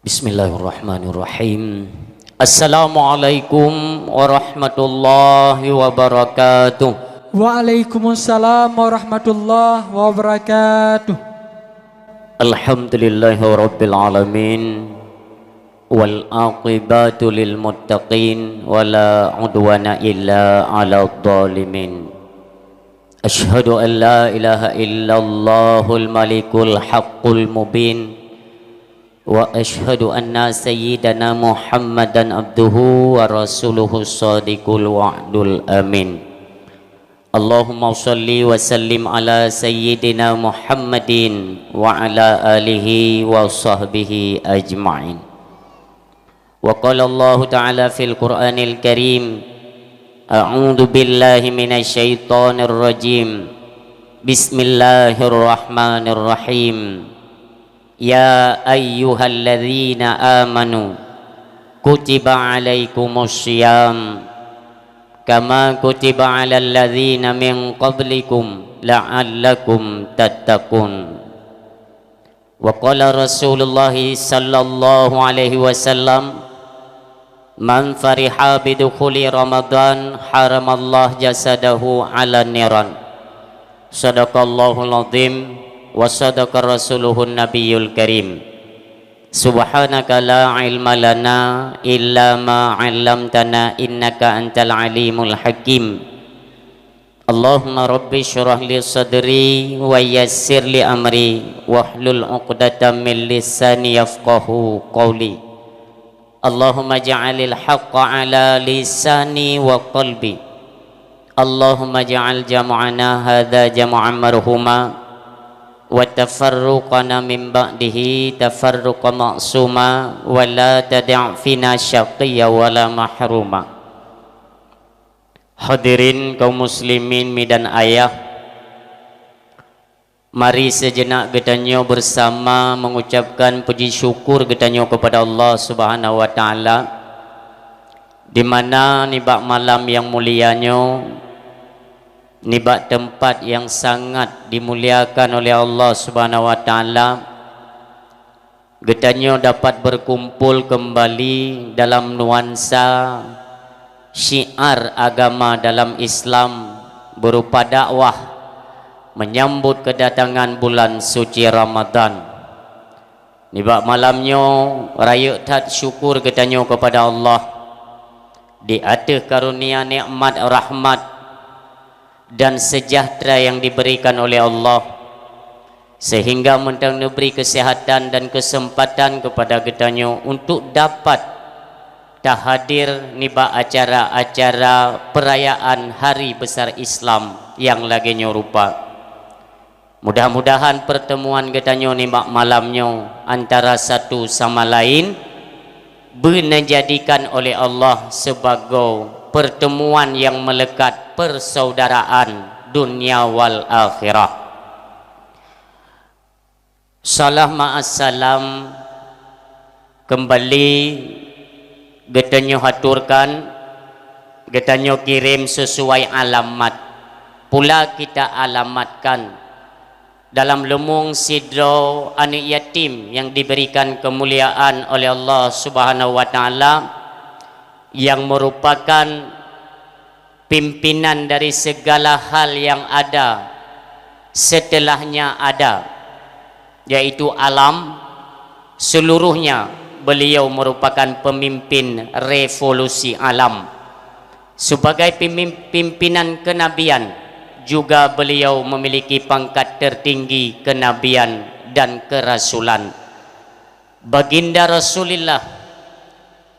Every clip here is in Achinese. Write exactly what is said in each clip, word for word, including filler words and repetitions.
Bismillahirrahmanirrahim. Assalamualaikum warahmatullahi wabarakatuh. Waalaikumsalam warahmatullahi wabarakatuh. Alhamdulillahirabbil alamin. Wal aqibatu lil muttaqin, wala udwana illa 'alal zalimin. Asyhadu an la ilaha illallahul malikul haqqul mubin, wa asyhadu anna sayyidana Muhammadan abduhu wa rasuluhu shadiqul wa'dul amin. Allahumma shalli wa sallim ala sayyidina Muhammadin wa ala alihi wa sahbihi ajma'in. Wa qala Allahu ta'ala fil Qur'anil Karim, a'udzu billahi minasy syaithanir rajim. Bismillahirrahmanirrahim. Ya ayyuhalladzina amanu, kutiba alaikumus shiyam, kama kutiba alal ladzina min qablikum la'allakum tattaqun. Wa qala Rasulullah sallallahu alaihi wasallam, man fariha bidukhuli Ramadan, haramallah jasadahu 'alan niran. Shadaqallahul azim wa shadaqa rasuluhun nabiyul karim. Subhanaka la ilma lana illa ma 'allamtana innaka antal alimul hakim. Allahumma rabbi syrah li sadri wa yassir li amri wahlul 'uqdatam min lisani yafqahu qawli. Allahumma ja'alil haqqa ala lisani wa qalbi. Allahumma ja'al jam'ana hadza jam'an marhuma wa tafarruqana min ba'dihi tafarruqan ma'suma wa la tada'fina syaqiyya wa la mahruma. Hadirin kaum muslimin mi dan ayah, mari sejenak geutanyoe bersama mengucapkan puji syukur geutanyoe kepada Allah Subhanahu wa Ta'ala, di mana nibak malam yang mulia nyoe, nibak tempat yang sangat dimuliakan oleh Allah Subhanahu wa Ta'ala, geutanyoe dapat berkumpul kembali dalam nuansa syiar agama dalam Islam berupa dakwah menyambut kedatangan bulan suci Ramadan. Nibak malam nyoe, rayeuk that syukur geutanyoe kepada Allah di ateueh karunia nikmat rahmat dan sejahtera yang diberikan oleh Allah, sehingga mantong neubri kesehatan dan kesempatan kepada geutanyoe untuk dapat tahadir nibak acara-acara perayaan hari besar Islam yang lagée nyoe rupa. Mudah-mudahan pertemuan geutanyoe nibak malam nyoe antara satu sama lain beuneuh jadikan oleh Allah sibagoe pertemuan nyang meulekat persaudaraan dunia wal akhirah. Salam ma'as salam kembali geutanyoe aturkan, geutanyoe kirém sesuai alamat pula kita alamatkan dalam leumong sidroe aneuëk yatim nyang diberikan keumuliaan oleh Allah Subhanahu wa Ta'ala, nyang meurupakan pimpinan dari segala hal yang ada setelahnya ada, yaitu alam seluruhnya. Beliau merupakan pemimpin revolusi alam. Sebagai pimim-, pimpinan kenabian, juga beliau memiliki pangkat tertinggi kenabian dan kerasulan. Baginda Rasulullah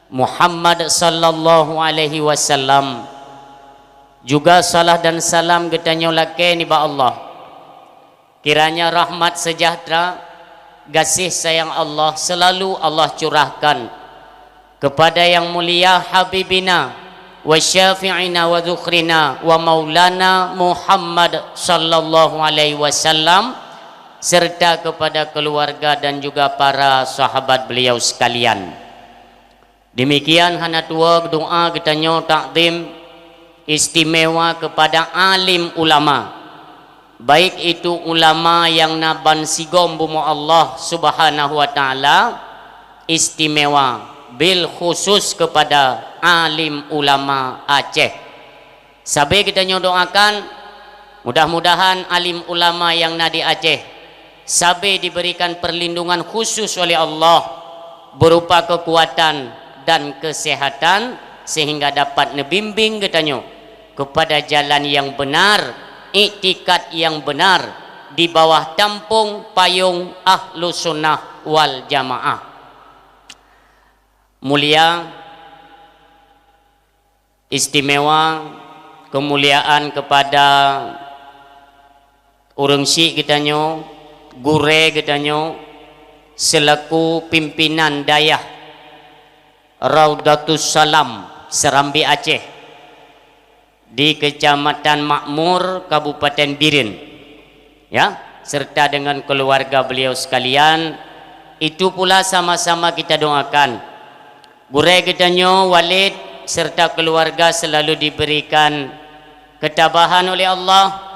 Muhammad sallallahu alaihi wasallam, juga salah dan salam geutanyoe lakée nibak Allah. Kiranya rahmat sejahtera, gaséh sayang Allah selalu Allah curahkan kepada yang mulia Habibina wa Syafi'ina wa Dzukhrina wa Maulana Muhammad sallallahu alaihi wasallam, serta kepada keluarga dan juga para sahabat beliau sekalian. Demikian hana tuwoe doa geutanyoe takzim istimewa kepada alim ulama, baik itu ulama nyang na bansigom bumoe Allah Subhanahu wa Ta'ala, istimewa, bil khusus kepada alim ulama Aceh. Sabe geutanyoe doakan, mudah-mudahan alim ulama nyang na di Aceh sabe diberikan perlindungan khusus oleh Allah berupa kekuatan dan kesehatan, sehingga dapat neubimbing geutanyoe kepada jalan yang benar, iktikad yang benar, di bawah tampung payung Ahlussunnah wal Jamaah. Mulia, istimewa, kemuliaan kepada ureuëng syik geutanyoe, gurée geutanyoe, selaku pimpinan dayah Raudatus Salam, Serambi Aceh, di Kecamatan Makmur, Kabupaten Bireuen, ya, serta dengan keluarga beliau sekalian. Itu pula sama-sama kita doakan, gurée geutanyoe, Walid, serta keluarga selalu diberikan ketabahan oleh Allah,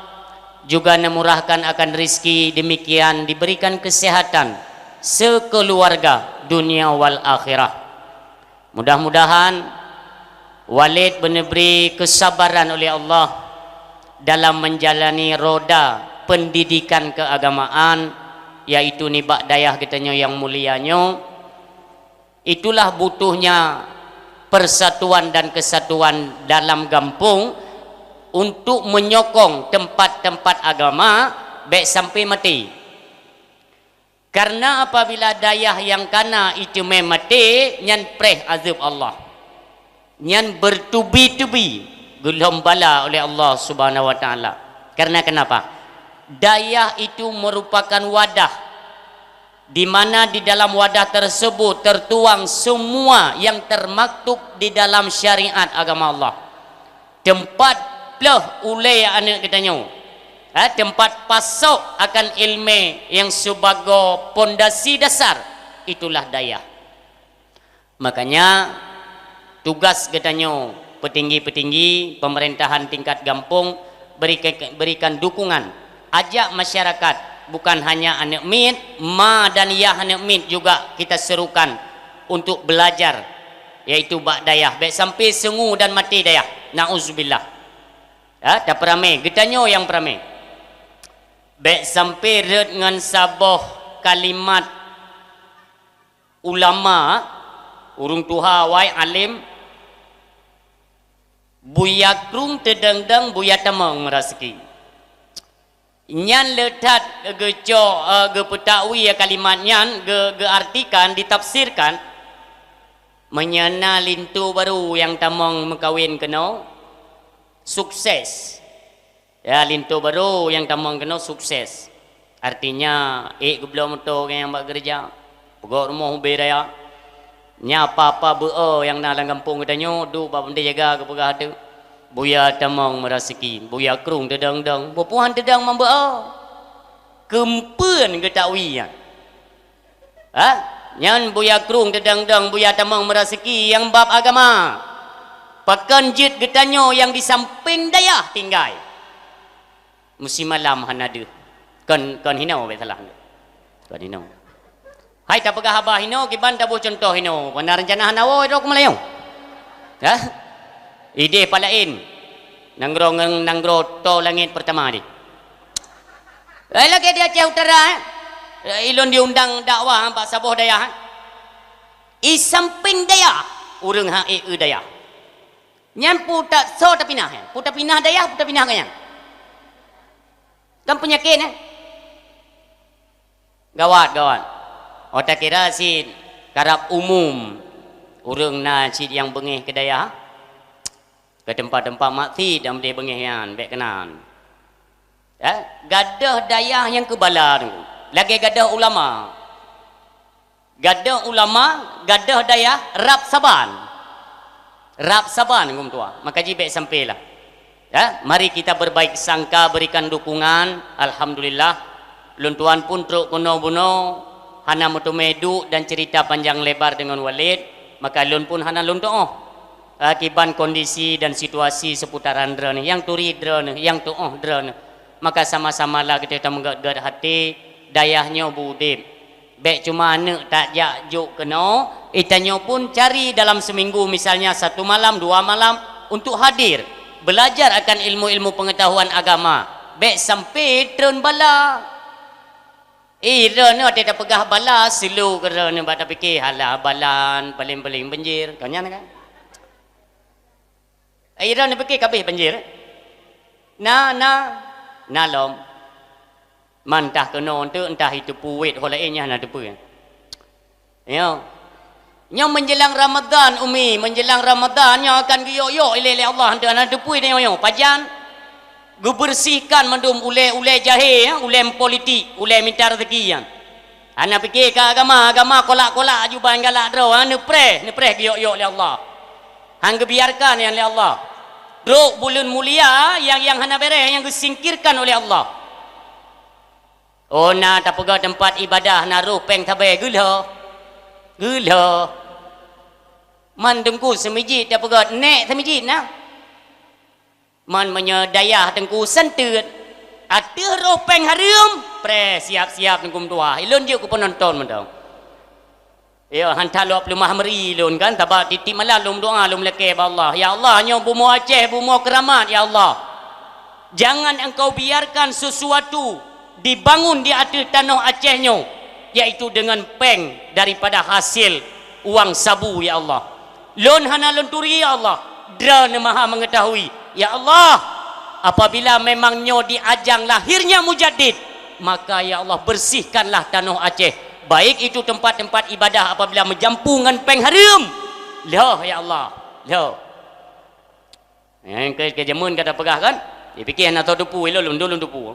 juga nemurahkan akan rizki, demikian diberikan kesehatan sekeluarga dunia wal akhirah. Mudah-mudahan Walid beunebri kesabaran oleh Allah dalam menjalani roda pendidikan keagamaan, yaitu nibak dayah geutanyoe nyang mulia nyoe. Itulah butuhnya persatuan dan kesatuan dalam gampông untuk menyokong tempat-tempat agama bék sampai maté. Karena apabila dayah nyang kana iteumé maté, nyan preh azeueb Allah. Nyan bertubi-tubi geulhom bala oleh Allah Subhanahu wa Taala. Karena kenapa? Dayah itu merupakan wadah, di mana di dalam wadah tersebut tertuang semua yang termaktub di dalam syariat agama Allah. Teumpat ploh ulée aneuëk geutanyoe, ha, teumpat pasok akan ilmé nyang sibagoe pondasi dasar, itulah dayah. Makanya, tugas geutanyoe, peutinggi-peutinggi pemerintahan tingkat gampông, beri-, berikan dukungan, ajak masyarakat, bukan hanya aneuëk miet, ma dan yah aneuëk miet juga kita serukan untuk belajar, yaitu bak dayah. Bék sampai seungu dan maté dayah. Nauzubillah. Ya, tapeuramé, geutanyoe nyang peuramé. Bék sampai rhot ngon saboh kalimat ulama, ureuëng tuha awai, alim, "Buya krueng teudong-dong, buya tamong meuraseuki." Nyan le that geucok, eh, geupeutawi kalimat nyan, geu-, geuartikan, ditafsirkan, meunyoe na linto barô nyang tamong meukawen keunoe, sukses. Ya, linto barô nyang tamong keunoe sukses. Artinya, ék geubloe moto nyang bak geureuja, peugöt rumoh ubé raya. Nyan apa-apa beuo nyang na lam gampông geutanyoe, duek bak peuntée jaga geupeugah teuk, "Buya tamong meuraseuki, buya krueng teudong-dong." Peue-peue han teudong man beuo. Keumpeuen geutakwi nyan. Ha? Nyan buya krueng teudong-dong, buya tamong meuraseuki nyang bab agama. Pakon jeuet geutanyoe nyang di sampéng dayah tinggai? Meusimalam hana deuh. Kon, kon hinoe bék salah. Kon hinoe. Hai tapeugah haba hinoe, kiban taboh cuntoh hinoe. Pada rencana hana woe droe keu Meulayu. Ha? Idéh palaén. Nanggroe ngon nanggroe toe langét peurtama deh. Eh, lagée di Aceh Utara, eh. Eh, ilôn diundang dakwah bak saboh dayah, eh. I sampéng dayah, ureuëng han ék eu dayah. Nyan peue ta-, soe tapinah, eh? Peue tapinah dayah, peue tapinah gobnyan. Kan peunyakét, eh? Gawat, gawat. Oh, takira cit karab umum ureuëng na cit nyang beungéh keu dayah. Keu teumpat-teumpat maksiet dan meudeh beungéh nyan, bék keunan. Ya, gadôh dayah nyang keubala teungku. Lagée gadôh ulama. Gadôh ulama, gadôh dayah, rab saban. Rab saban, teungku meutuah. Maka jih bék sampailah. Ya, mari kita berbaik sangka, berikan dukungan. Alhamdulillah. Lôn tuan pun trok keunoe bunoe, hana meuteumé duek dan cerita panjang lebar deungon Walid, maka lôn pun hana lôn tuoh. Akiban kondisi dan situasi seputaran droeneuh, nyang turi droeneuh, nyang tuoh droeneuh, maka sama-samalah geutanyoe tameugét-gét até, dayah nyoe beu udeb. Bék cuma aneuk tajak jok keunoe, eh, tanyoe pun cari dalam seminggu, misalnya satu malam, dua malam, untuk hadir, belajar akan ilmu-ilmu pengetahuan agama. Bék sampai treun bala. Eh, droeneuh watée tapeugah bala, silu keu droeneuh bak tapike, "Halah, balan, paléng-paléng banjir." Kon nyan kan? Eh, droeneuh pike kabeh banjir. Na, na, na lom. Man tah keunoe teuk, entah iteupeue wét ho laén nyan na teupeue. Nyoe. Nyoe menjelang Ramadan, Umi, menjelang Ramadan nyoe akan geuyok-yok ilée lé Allah, hana teupeue nyoe, nyoe. Pajan? Geubersihkan mandum ulée-ulée jahé, ya, ulée politik, ulée mita rezeki nyan. Hana pike ka agama, agama kolak-kolak aju ban galak droe, ha, neupreh, neupreh geuyok-yok lé Allah. Han geubiarkan nyan lé Allah. Trok buleuen mulia nyang, nyang hana béreh, nyang geusingkirkan oleh Allah. Oh, na tapeugah teumpat ibadah, na roh péng sabe, geulho. Geulho. Man teungku seumijit tapeugah, nék seumijit na. Man meunyoe dayah teungku seunteuet, ateueh roh péng hareuem, preh siap-siap teungku meutuah. Ilôn jeuet keu peunonton mantong. Yo, han that lôn peuleumah meuri lôn kan, sabab tiep-tiep malam lôn meudoa, lôn meulakée bak Allah, "Ya Allah, nyoe bumoe Aceh, bumoe keuramat, ya Allah. Jangan Engkau biarkan sesuatu dibangun di ateueh tanoh Aceh nyoe, yaitu dengan péng daripada hasil uang sabu, ya Allah." Lôn hana lôn turi, ya Allah. Droeneuh Maha Meungeutahui. Ya Allah, apabila memang nyoe di ajang lahirnya mujaddid, maka, ya Allah, bersihkanlah tanoh Aceh, baik itu tempat-tempat ibadah apabila meujampu ngon péng hareuem. Lhoh, ya Allah. Lhoh. Eh, ke, ke jameun ka tapeugah kan? Dipike hana soe teupeue, ilôn lôn, lôn teupeue.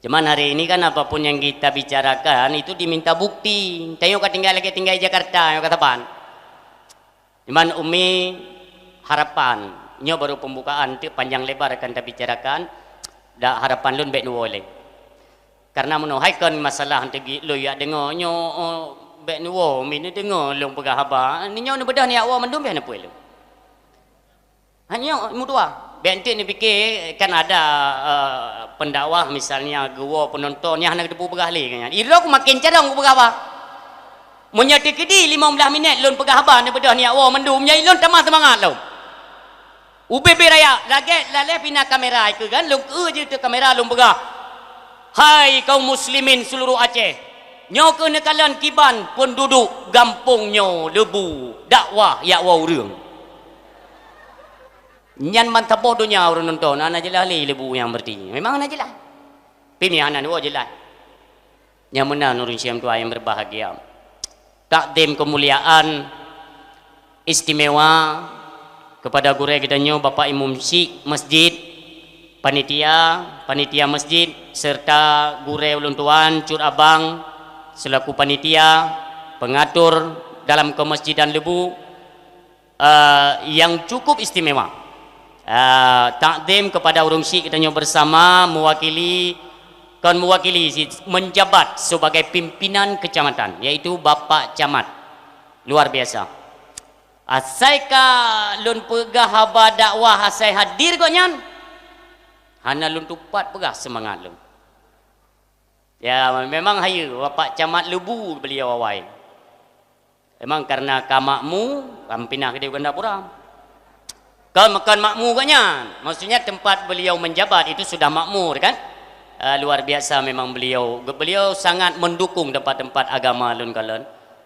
Cuman hari ini kan apapun yang kita bicarakan itu diminta bukti. Tanyoe ka tinggai lagée tinggai Jakarta, nyoe ka saban. Cuman Umi harapan, nyoe baru pembukaan, teuk panjang lebar akan tabicarakan, dak harapan lôn bék neuwoe lé. Karena meunoe hai kon masalah teugi lôn yak deungoe nyoe, oh, bék neuwoe, Umi neudeungoe lôn peugah haba. Nyoe neubeudôh neujak woe mandum beh neupeue lôn. Hanya meutuah. Bék enteuk neupike kan ada, eh, pendakwah misalnya geuwoe penonton nyang hana geuteupeue peugah lé kan. Irok makin carông kupeugah haba. Meunyoe teukeudi limong blaih minét lôn peugah haba neubeudôh neujak woe mandum, nyan lôn tamah seumangat lom. Ubé-bé raya, lagée lalée pina kamera ikeu kan, lôn keu jeuet kamera lôn peugah. Hai kaum muslimin seluruh Aceh, nyoe keuh neukalon kiban penduduk gampông nyoe Lebu dakwah yak woe ureuëng. Nyan ban saboh donya ureuëng nonton, hana jeulaih lé Lebu nyang berarti. Memang hana jeulaih. Pih meuhana neuwoe jeulaih. Nyang meunan ureuëng syedara nyang berbahagia. Takdim kemuliaan istimewa kepada gurée geutanyoe Bapak Imum Syik Masjid, panitia, panitia masjid, serta gurée ulôn tuan Cut Abang selaku panitia pengatur dalam kemasjidan Lebu, eh, yang cukup istimewa. Eh, takdim kepada ureuëng syik geutanyoe bersama mewakili, kon mewakili sih, menjabat sebagai pimpinan kecamatan, yaitu Bapak Camat. Luar biasa. Asai ka lôn peugah haba dakwah asai hadir gobnyan, hana lôn tupat peugah seumangat lôn. Ya, memang hayeue, Bapak Camat Lebu beliau awai. Memang karena ka makmu, ka pinah keudeh u Gandapura. Kon, kon makmu gobnyan. Maksudnya tempat beliau menjabat itu sudah makmur kan? Eh, luar biasa memang beliau. Beliau sangat mendukung tempat-tempat agama lôn kalon.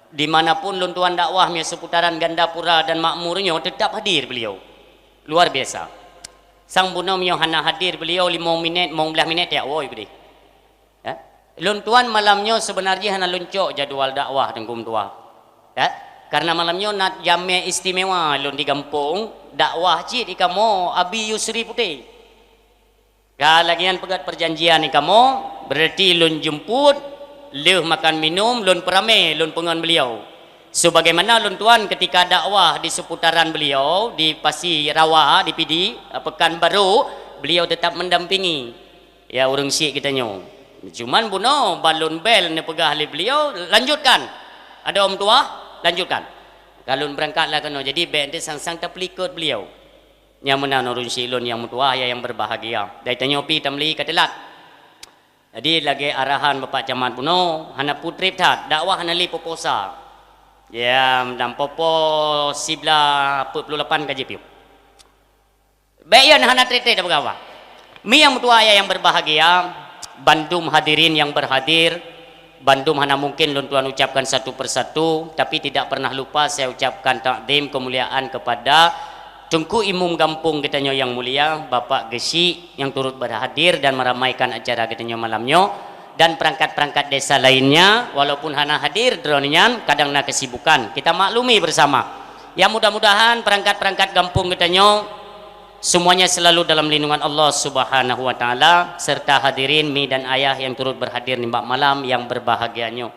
Di mana pun lôn tuan dakwah mia seputaran Gandapura dan makmur nyoe tetap hadir beliau. Luar biasa. Sang bunoe mia hana hadir beliau limong minét, limong blaih minét, ya, woi, beudeh. Ya. Lôn tuan malam nyoe sebenar jih hana lôn cok jadwal dakwah Teungku Meutuah. Ya. Karena malam nyoe na jamé istimewa lôn di gampông, dakwah cit di kamoe Abi Yusri Putéh. Ka lagée nyan peugét perjanjian di kamoe, berarti lôn jemput, lheueh makan minum, lôn peuramé, lôn peungon beliau. Sebagaimana lôn tuan ketika dakwah di seputaran beliau, di Pasi Rawa, di Pidie, Pekanbaru, beliau tetap mendampingi. Ya, ureuëng syik geutanyoe. Cuman bunoe ban lôn bel neupeugah lé beliau, "Lanjutkan. Adoe meutuah, lanjutkan." Ka lôn beurangkat lah keunoe. Jadi, bék teuh sang-sang tapeulikot beliau. Nyang meunan ureuëng syik lôn nyang meutuah, ya, nyang berbahagia. Dari tanyoe pih tameuli ka teulat. Jadi lagée arahan Bapak Camat bunoe, hana putreb that, dakwah hana lé poposa. Ya, dan popo sibla peuet puluh lapan ka jipiôh. Bék yon hana treb-treb tapeugah. Mi nyang meutuah ayah yang berbahagia, bandum hadirin yang berhadir, bandum hana mungkin lôn tuan ucapkan satu persatu, tapi tidak pernah lupa saya ucapkan takzim kemuliaan kepada Teungku Imum Gampông geutanyoe yang mulia, Bapak Geuchik yang turut berhadir dan meramaikan acara geutanyoe malam nyoe, dan perangkat-perangkat desa lainnya, walaupun hana hadir droeneuh nyan kadang na kesibukan. Kita maklumi bersama. Ya, mudah-mudahan perangkat-perangkat gampông geutanyoe semuanya selalu dalam lindungan Allah Subhanahu wa Taala, serta hadirin mi dan ayah yang turut berhadir nibak malam yang berbahagia nyoe.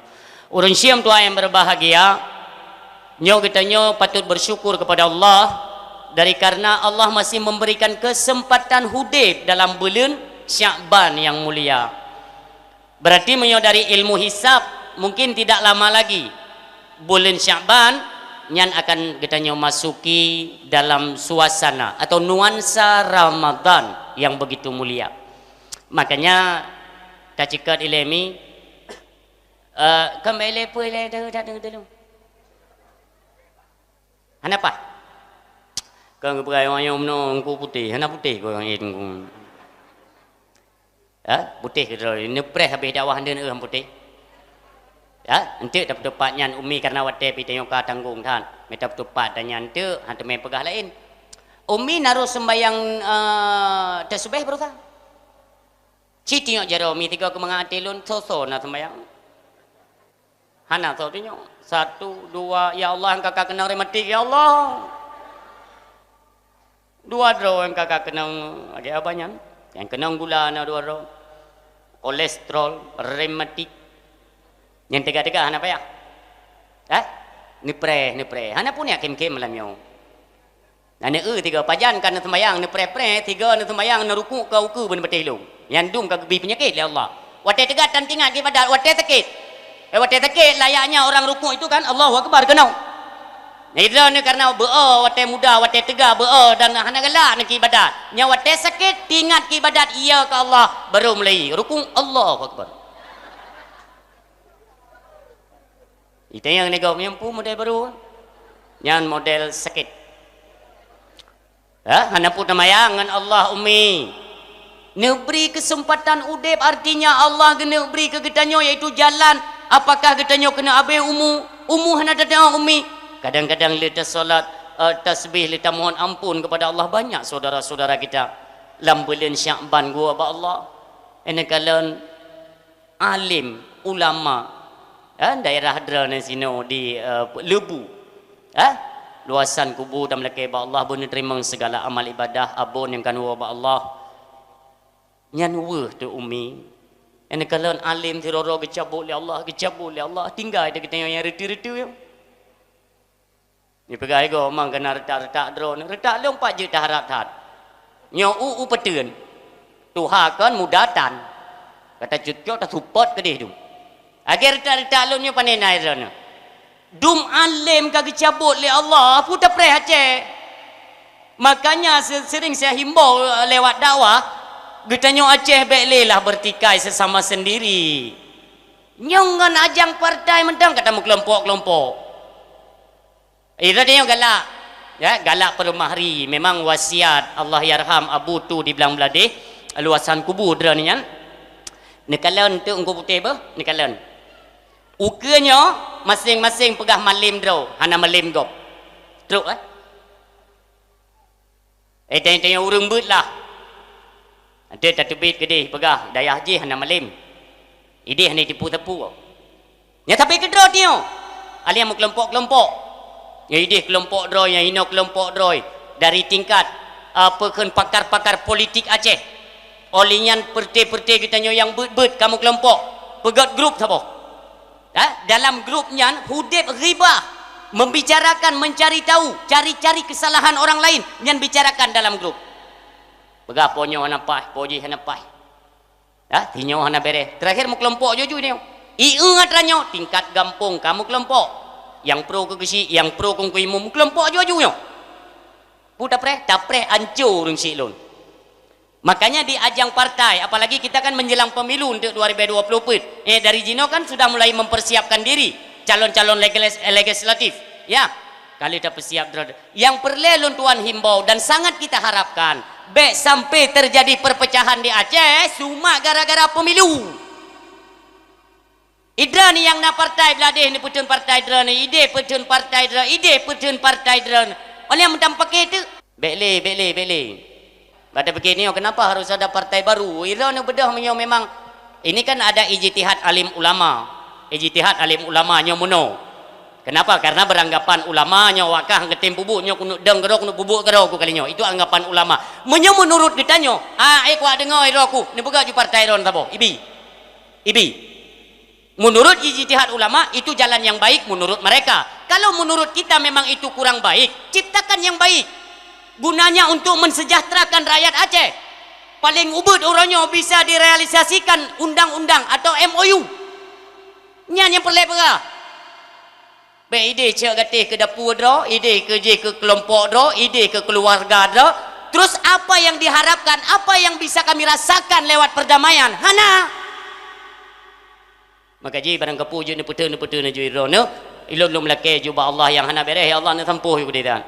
Ureuëng syiem tuha yang berbahagia, nyoe geutanyoe patut bersyukur kepada Allah dari karena Allah masih memberikan kesempatan hudeb dalam buleuen Syakban yang mulia. Berarti meunyoe dari ilmu hisab, mungkin tidak lama lagi buleuen Syakban nyan akan geutanyoe masuki dalam suasana atau nuansa Ramadan yang begitu mulia. Makanya taceukat ilée mi, eh, keumbali peue ilée dah, dah, dah, dah. Hana paih. Kon geupeugah ayong-ayong meunoe Teungku putéh, hana putéh keu ayong Teungku. Ha? Putéh keudroe, neupreh habéh dakwah ndeun eu putéh. Ha? Enteuk tapeutupat nyan Umi karena watée pih tanyoe ka tanggong that. Mita peutupat dan nyan enteuk, han teumé peugah laén. Umi naroh sembayang, eh, tasbih baroesa. Ci tinyok jaroe Umi tiga keumangat até lôn, soe-soe na sembayang. Hana soe tunyok. Satu, dua, ya Allah, nyang ka ka keunong rematik, ya Allah. Dua droe nyang ka ka keunong, lagée abah nyan. Nyang keunong gula na dua droe. Kolesterol, rematik. Nyang teuga-teuga hana payah. Eh? Neupreh, neupreh. Hana pun yakin khem malam nyoe. Na neu-eu tiga, pajan ka neuseumayang, neupreh-preh, tiga neuseumayang, neurukuk ka ukeue beuneubeutéh lôn. Nyan dum ka geubri peunyakét lé Allah. Watée teuga tan tingat keu ibadat, watée sakét. Eh, watée sakét, layaknya orang rukuk itu kan, Allahu Akbar, keunoe. Nah, itu ni karena beu-o watée muda, watée teuga beu-o dan hana galak neu keu ibadat. Nya watée sakét, tingat keu ibadat, iya keu Allah, baru mulai rukuk, Allahu Akbar. Itanyong nigom nyang peue model baru? Nyan model sakét. Ha, hana peue teumayang ngon Allah, Umi. Neubri keuseumpatan udeb, artinya Allah geuneuk bri keu geutanyoe, yaitu jalan. Apakah geutanyoe keuneuk abéh umu? Umu hana tateu'oh, Umi. Kadang-kadang lé tasalat, eh, tasbih, lé tamohon ampôn kepada Allah. Banyak saudara-saudara kita lam buleuen Syakban geuwoe bak Allah. Ini kalon alim, ulama, eh, daerah droeneuh sinoe di, eh, Leubue, eh, luasan kubu dan meulakée bak Allah beuneuteurimong segala amal ibadah abon nyang ka neuwoe bak Allah. Nyan weueh teuh, Umi. Nyang kalon alim sidroe-droe geucabot lé Allah, geucabot lé Allah, tinggai teuh geutanyoe nyang reuteuh-reuteuh. Jipeugah igoe mang keunan reutak-reutak droeneuh, reutak lôn pat jeuet taharab that. Nyoe u, u peuteuen. Tuha kon muda tan. Ka tacut cok tasupot keudeh dum. Lagée reutak-reutak lôn nyoe pane na droeneuh. Dum além ka geucabot lé Allah, peue tapreh Aceh. Makanya se-, sering saya himbau lewat dakwah, geutanyoe Aceh bék lé lah bertikai sesama sendiri. Nyoe ngon ajang partai mantong ka tameukelompok-kelompok. Eh, tadi nyoe galak. Ya, galak peuleumah ri. Memang wasiat Allahyarham Abu Tu di Blang Bladeh, luasan kubu droeneuh nyan. Neukalon teuk Teungku Putéh beuh, neukalon. Ukeue nyoe maséng-maséng peugah malém droe, hana malém gob. Trok, eh? Eh, tanyong-tanyong ureuëng beuet lah. Enteuk tateubiet keudeh peugah dayah jih hana malém. Ideh hana tipu sapeue. Nyan sabe keudroe tiyong. Aliang meukelompok-kelompok. Nyang ideh kelompok droe, nyang inoe kelompok droe. Dari tingkat, apa kheun, pakar-pakar politik Aceh. Óh lheueh nyan peureute-peureute geutanyoe nyang beuet-beuet ka meukelompok. Peugét grup saboh. Ha? Dalam grup nyan hudeb ghibah, membicarakan, mencari tahu, cari-cari kesalahan orang lain, nyan bicarakan dalam grup. Peugah po nyoe hana paih, po jih hana paih. Ha? Si nyoe hana bereh. Terakhir meukelompok juju nyoe. Ieu atra nyoe tingkat gampông ka meukelompok. Nyang pro keu geuchik, nyang pro keu imum, meukelompok juju nyoe. Peue tapreh? Tapreh anco ureuëng chik lôn. Makanya di ajang partai, apalagi kita kan menjelang pemilu untuk dua ribu dua puluh empat. Eh, dari jinoe kan sudah mulai mempersiapkan diri calon-calon legislatif. Ya, kali dah persiap. Yang perlu lôn tuan himbau dan sangat kita harapkan, bèk sampai terjadi perpecahan di Aceh cuma gara-gara pemilu. Idroeneuh nyang na partai blah deh neupeutheun partai droeneuh, ideh peutheun partai droeneuh, ideh peutheun partai droeneuh. Oleh meutam paké teuk. Bèk lé, bèk lé, bèk lé. Bak tapikir nyoe, kenapa harus ada partai baru? Idroeneuh beudôh meunyoe memang ini kan ada ijtihad alim ulama. Ijtihad alim ulama nyoe meunoe. Kenapa? Karena beranggapan ulama nyoe wakah geutem peubuet nyoe keuneuk dong keudroe keuneuk peubuet keudroe ku kali nyoe. Itu anggapan ulama. Meunyoe menurut geutanyoe, ah, eh kuat deungoe idroe ku, neupeugah ju partai droeneuh saboh. Ibi. Ibi. Menurut ijtihad ulama, itu jalan yang baik menurut mereka. Kalau menurut kita memang itu kurang baik, ciptakan yang baik. Gunanya untuk mensejahterakan rakyat Aceh. Paling ubit uroe nyoe bisa direalisasikan undang-undang atau M O U. Nyan nyang peureulèe peugah. Bèk ideh cok gatéh keu dapur droe, ideh keu jih keu kelompok droe, ideh keu keluarga droe. Terus apa yang diharapkan, apa yang bisa kami rasakan lewat perdamaian? Hana. Maka jih barang kapeue jeuet neupeuteun-neupeuteun ju droeneuh, ilôn lôn meulakèe ju bak Allah nyang hana bèrèh, ya Allah neusampoh ju keudeh that.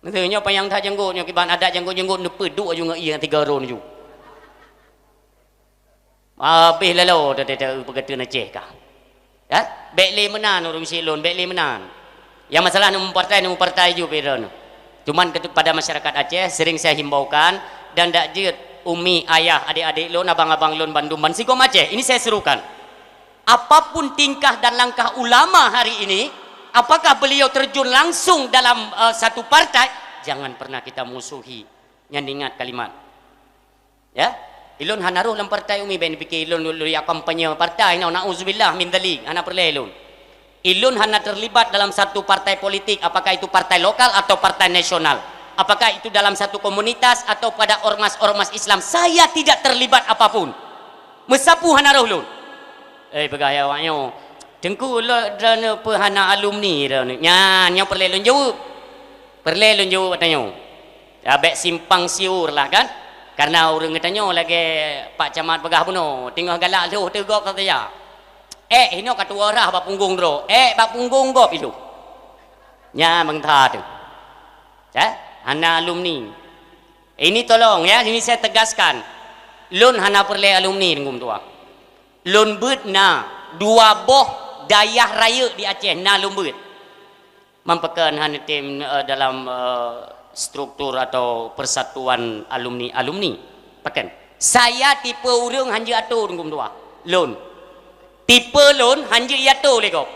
Meunyoe panyang that janggot nyoe kiban adat janggot-janggot neupeuduek ju ngon ié nyang tiga ron ju. Habéh lalo teuteuteu peugah teun Aceh kah. Ya? Bèk lé meunan ureueng si lôn, bèk lé meunan. Yang masalah neumupartai, neumupartai ju pih droeneuh. Cuman kepada masyarakat Aceh sering saya himbaukan dan dak jeuet umi, ayah, adik-adik lôn, abang-abang lôn bandum ban sigom Aceh. Ini saya serukan. Apapun tingkah dan langkah ulama hari ini, apakah beliau terjun langsung dalam uh, satu partai, jangan pernah kita musuhi. Nyan ingat kalimat. Ya, ilôn hana roh lam partai umi, bèk neupikir ilôn lôn ya kampanye partai, no, nauzubillah min dzalik, hana peureulèe ilôn. Ilôn hana terlibat dalam satu partai politik, apakah itu partai lokal atau partai nasional, apakah itu dalam satu komunitas atau pada ormas-ormas Islam, saya tidak terlibat apapun. Meusapeue hana roh lôn. Eh, peugah ya awak nyoe, Teungku, lôn droeneuh peu hana alumni droeneuh? Nyan nyang peureulèe lôn jaweueb. Peureulèe lôn jaweueb ata nyoe. Ya, bèk simpang siur lah kan. Karena ureueng geutanyoe lagèe Pak Camat peugah bunoe, teungoh galak lhôh teuh gob saja. Ék hinoe ka tuwoe rhah bak punggong droe, ék bak punggong gob ilhôh. Nyan beungtha teuh. Ya, hana alumni. Ini tolong ya, ini saya tegaskan. Lôn hana peureulèe alumni Teungku meutuah. Lôn beuet na dua boh dayah rayeuk di Aceh na lôn beuet. Mampakon hana tem eh, dalam eh, struktur atau persatuan alumni-alumni. Pakon? Saya tipe ureueng hanjeuet ato Teungku meutuah. Lôn. Tipe lôn hanjeuet iato lé gob.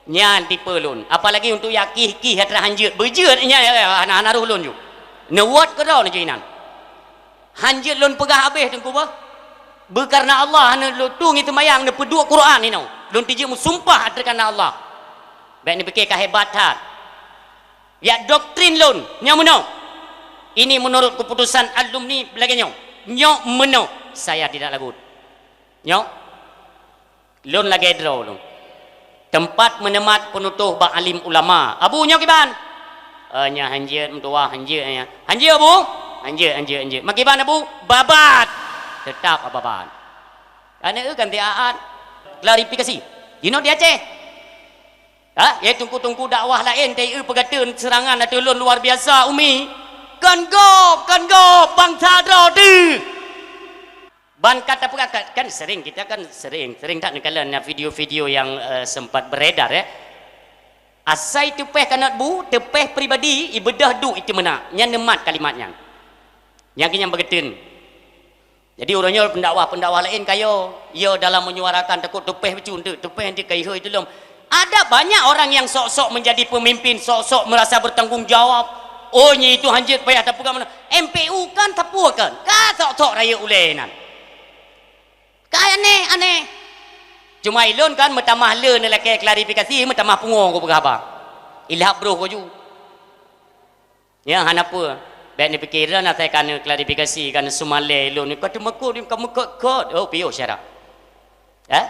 Nyan tipe lôn. Apalagi untuk yak kih-kih atra hanjeuet. Beujeuet nyan hana, hana roh lôn ju. Neuwot keudroe neujui nan. Hanjeuet lôn peugah habéh Teungku bah. Beukareuna Allah hana lôn tu ngi teumayang neupeuduek Quran inoe. Lôn tijeuet meusumpah ateueh kareuna Allah. Bèk neupike ka hebat that. Ya doktrin lôn nyang meunoe. Ini menurut keputusan alumni lagèe nyoe. Nyoe meunoe saya tidak lagut. Nyoe Lôn lagèe droe lôn. Teumpat meuneumat peunutoh bak alim ulama. Abu nyoe kiban? Eh, nyan hanjeuet meutuah, hanjeuet nyan. Hanjeuet Abu? Hanjeuet, hanjeuet, hanjeuet. Makiban Abu? Babat. Teutap babat. Aneuk eu kan tiaat. Klarifikasi. Jinoe di Aceh. Ha? Ya teungku-teungku dakwah laén teu eu peugateun seurangan ateueh lôn luar biasa umi. Kon gob, kon gob, bansa droe teuh. Ban ka tapeugah kan sering, kita kan sering, sering that neukalon na video-video yang uh, sempat beredar ya. Asai teupeh kanot bu, teupeh pribadi, ibeudôh duek itu meunak. Nyan neumat kalimat nyan. Nyang keu nyang beugeuteueng. Jadi uroe nyoe pendakwah-pendakwah laén kayo, yo dalam menyuarakan takot teupeh bacut, teupeh nanti kai hoi tulom. Ada banyak orang yang sok-sok menjadi pemimpin, sok-sok merasa bertanggung jawab. Oh, nyi itu hanjeuet payah tapeugah mana. M P U kan tapuakan. Ka sok-sok raya ulèe nan. Ka aneh, aneh. Cuma ilôn kan meutamah le neulakèe klarifikasi, meutamah pungo kupeugah haba. Ilhab broh kuju. Ya, hana peue. Bèk neupiké droe na sai ka neuklarifikasi, ka neusumalèe lôn. Ka teumakot, ka meukot-kot. Oh, piôh syara. Eh?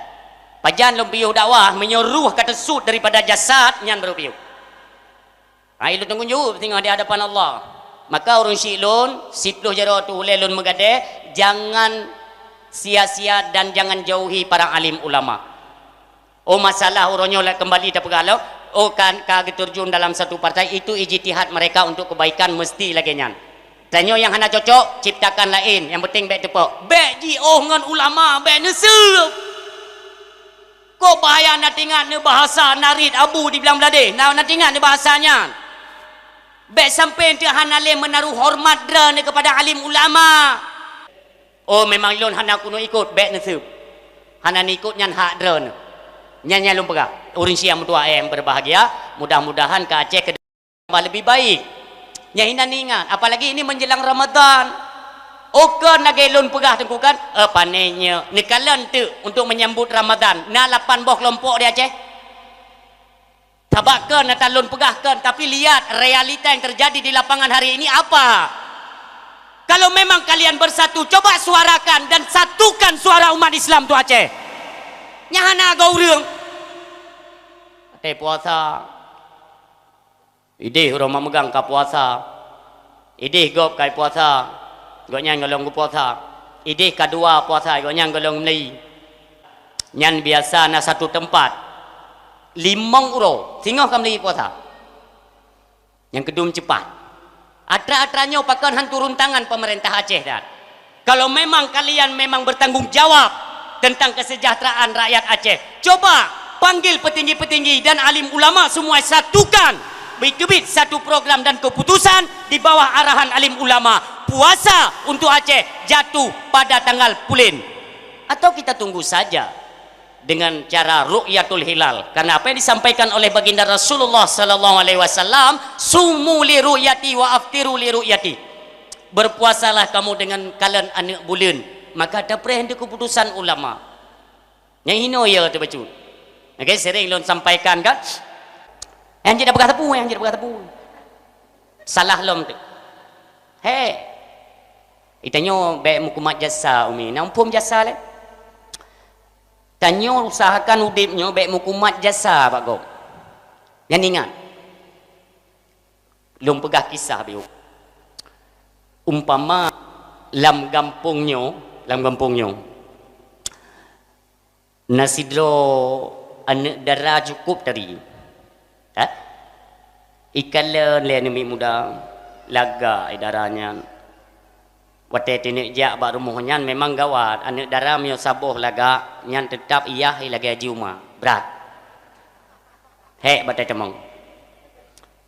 Pajan lôn piôh dakwah, meunyoe ruh ka teusut daripada jasad, nyan baru piôh. Ha, ilôn tanggung jaweueb singoh di hadapan Allah. Maka ureuëng syiek lôn, siplôh jaroe teuh ulée lôn meugadée, jangan sia-sia dan jangan jauhi para alim ulama. Oh, masalah uroe nyoe lé keumbali tapeugah lom, oh, kan ka geuteurjun dalam satu partai, itu ijtihad mereka untuk kebaikan, mesti lagée nyan. Tanyoe nyang hana cocok, ciptakan laén, nyang penting bék teupok. Bék jiôh ngon ulama, bék neuseup. Kok bahaya na teuingat neubahasa narit abu di Blang Bladeh, na, na teuingat neubahasa nyan. Bék sampai teuh hana lé meunaruh hormat droeneuh keupada alim ulama. Oh, memang lôn hana keuneuk ikot, bék neuseup. Hana neuikot nyan hak droeneuh. Nyan nyang lôn peugah. Ureuëng syiek meutuah nyang berbahagia, mudah-mudahan ka Aceh keu tambah lebih baik. Nyang hina neuingat, apalagi ini menjelang Ramadan. Oh, kön lagée lôn peugah teungku kan, eh, pané nyoe, neukalon teuk untuk menyambut Ramadan. Na lapan boh kelompok di Aceh. Sabab kön ata lôn peugah kön, tapi lihat realita yang terjadi di lapangan hari ini apa. Kalau memang kalian bersatu, coba suarakan dan satukan suara umat Islam tu Aceh. Nyang hana agak ureuëng. Até puasa. Idéh uroe mak meugang ka puasa. Idéh gob kai puasa, gobnyan gohlom geupuasa. Idéh ka dua puasa, gobnyan gohlom meuli. Nyan biasa na satu teumpat. Limong uroe, singoh ka meuli puasa. Nyang keudum cepat. Atra-atra nyoe pakon han turun tangan pemerintah Aceh dan. Kalau memang kalian memang bertanggung jawab tentang kesejahteraan rakyat Aceh, coba panggil petinggi-petinggi dan alim ulama semua satukan, teubiet satu program dan keputusan di bawah arahan alim ulama. Puasa untuk Aceh jatuh pada tanggal pulen. Atau kita tunggu saja dengan cara ru'yatul hilal. Karena apa yang disampaikan oleh Baginda Rasulullah sallallahu alaihi wasallam, "Sumu li ru'yati wa aftiru li ru'yati." Berpuasalah kamu dengan kalon aneuk buleuen, maka tapreh di keputusan ulama. Nyang hinoe ya teuh bacut. Oke, sering lôn sampaikan kan? Nyang jeuet peugah teupeu, nyang jeuet peugah teupeu. Salah lom teuh. He. Itanyoe bék meukumat jasa umi. Na muphom jasa lé? Tanyoe usahakan udeb nyoe bék meukumat jasa bak gob. Nyan ingat. Lôn peugah kisah biôh. Umpama lam gampông nyoe, lam gampông nyoe, na sidroe aneuk dara cukup tari. Ha? Ikalon lé aneuk miet muda, lagak i dara nyan. Watée teuneuk jak bak rumoh nyan memang gawat, aneuk dara meunyoe saboh lagak, nyan teutab iyah lagée haji uma, brat. Hék bak tatamong.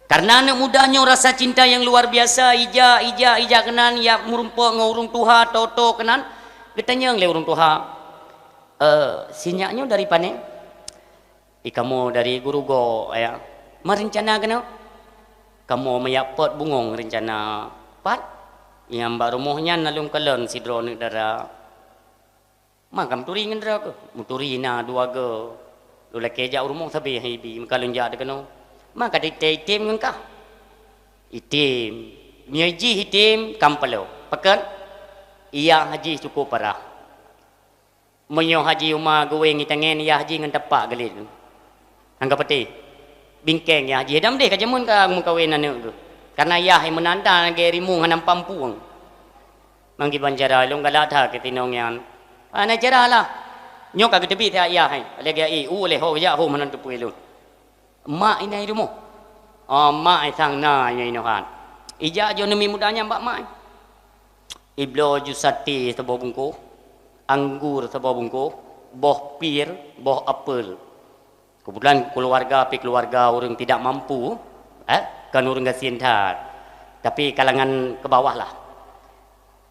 Karena aneuk muda nyoe rasa cinta yang luar biasa, ija, ija, ija keunan, yak meurumpok ngon ureuëng tuha, toto keunan, geutanyong lé ureuëng tuha, "Eh, si nyak nyoe dari pane?" "I kamoe dari Gurugok, ayah." "Ma reuncana keunoe?" "Kamoe meuyak pot bungong reuncana." "Pat?" "Nyang bak rumoh nyan na lôn kalon sidroe aneuk dara." "Ma ka meuturi ngon droe keuh?" "Meuturi na dua goe. Lôn lakée jak u rumoh sabe han ibi, meuka lôn jak teuh keunoe." "Ma ka teuitem ngon kah?" "Item. Meunyoe jih item, ka meupaloe." "Pakon?" "Iyah jih cukup parah. Meunyoe haji uma geuwéng i tangen, iyah jih ngon tapak geulet." "Han ka patéh. Bingkeng iyah jih, dam deh ka jameun ka meukawen aneuk geuh. Karena iyah meunan that lagée rimueng hana pampueng." Manggiban cara lôn galak that keu tinong nyan. Hana cara lah. Nyoe ka geuteubiet that iyah, lagée i u lé ho jak ho meunan teupeu lôn. "Mak inai rumoh?" "Oh, mak sang na inai nohan." Ijak jo aneuk miet muda nyan bak mak. Ibloe ju sate saboh bungkôh, anggur saboh bungkôh, boh pir, boh apel. Kebetulan keluarga pih keluarga ureuëng tidak mampu, eh, kan ureuëng gasien that. Tapi kalangan ke bawah lah.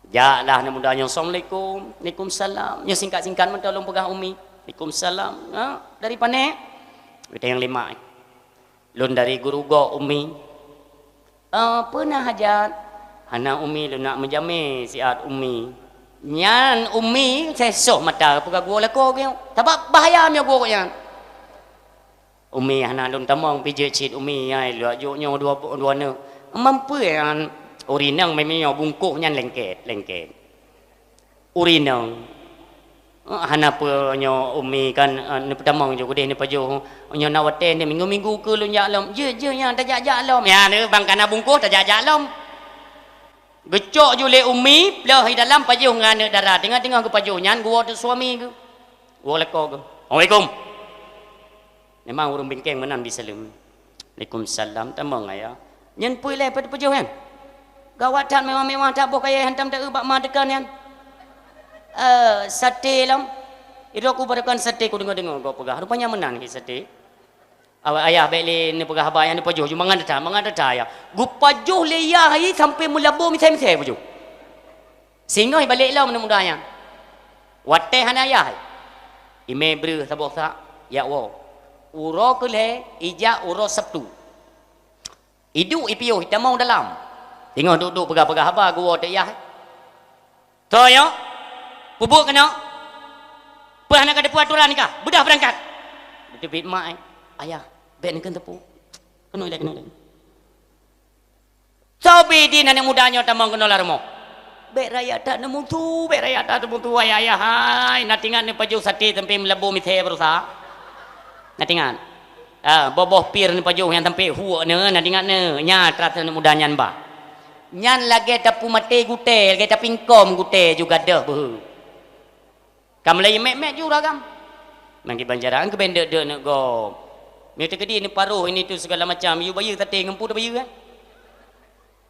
Jak lah aneuk muda nyoe, "Assalamualaikum." "Waalaikumsalam." Nyoe singkat-singkat mantong lôn peugah umi. "Waalaikumsalam." "Ha, dari pane?" Geutanyong lé mak. "Lôn dari Gurugok, umi." "Eh, peue na hajat?" "Hana umi, lôn nak meujamé siat umi." Nyan umi seusoh mata peugah gurok lakoe geuh. Sabab bahaya meunyoe gurok nyan. "Umi hana lôn tamong pih jeuet cit umi, ai lôn jok nyoe dua, dua neuk." Mampu nyan ureuëng inong meunyoe bungkôh nyan lengket, lengket. Ureuëng inong, "Eh, hana peue nyoe umi kan, eh, neupeutamong ju keudeh neupajoh. Nyoe na watée ni minggu-minggu keu lôn jak lom." "Jeuet, jeuet nyan tajak-jak lom." Ya, ni bang kana bungkôh tajak-jak lom. Geucok ju lé Umi, pleuh i dalam pajoh ngon aneuk dara. Teungoh-teungoh geupajoh nyan, geuwoe teuk suami geuh. Woe lakoe geuh. "Assalamualaikum." Memang ureuëng bingkeng meunan bi saleuem. "Waalaikumsalam, tamong ayah." Nyan peue ilée pat pajoh nyan? Gawat that, mewah-mewah that, boh kayée hantom taeu bak ma teuka nyan. Eh, saté lom. Idok ku barokan saté ku deungoe-deungoe gob peugah. Rupanya meunan hi saté. Awak ayah bék lé neupeugah haba, ayah neupajoh ju mangat that, mangat that ayah. Geupajoh lé yah hai sampai meulabô misai-misai pajoh. Singoh ibalek lom aneuk muda nyan. Watée hana yah hai. Imé breuh saboh sak, jak woe. Uroe keu lhée, ijak uroe Sabtu. Iduek ipiôh, itamong dalam. Singoh duek-duek peugah-peugah haba geuwoe teuk yah hai. "Toh nyoe, peubuet keunoe. Peue hana ka teupeue aturan nikah, beudah beurangkat." Teubiet mak, eh, "Ayah, bék neukheun teupeue. Keunoe ilée, keunoe ilée." Soe bidin aneuk muda nyoe tamong keunoe lam rumoh. Bék rayeuk that neumusu, bék rayeuk that neumusu, ayah-ayah hai. Na tingat neupajoh saté sampai meulabô misai beurasa. Na tingat. Ah, boh-boh pir neupajoh nyang sampai huek neu, na tingat neu. Nya atra aneuk muda nyan bah. Nyan lagée tapeumaté gutée, lagée tapingkom gutée ju gadôh beuhe. Ka meulayeue mét-mét ju uragam. Nang kiban cara, keuben deuek-deuek neuk gob. Meunyoe teukeudi neuparoh ini tu segala macam, yue bayeue saté ngon peue tabayeue, kan?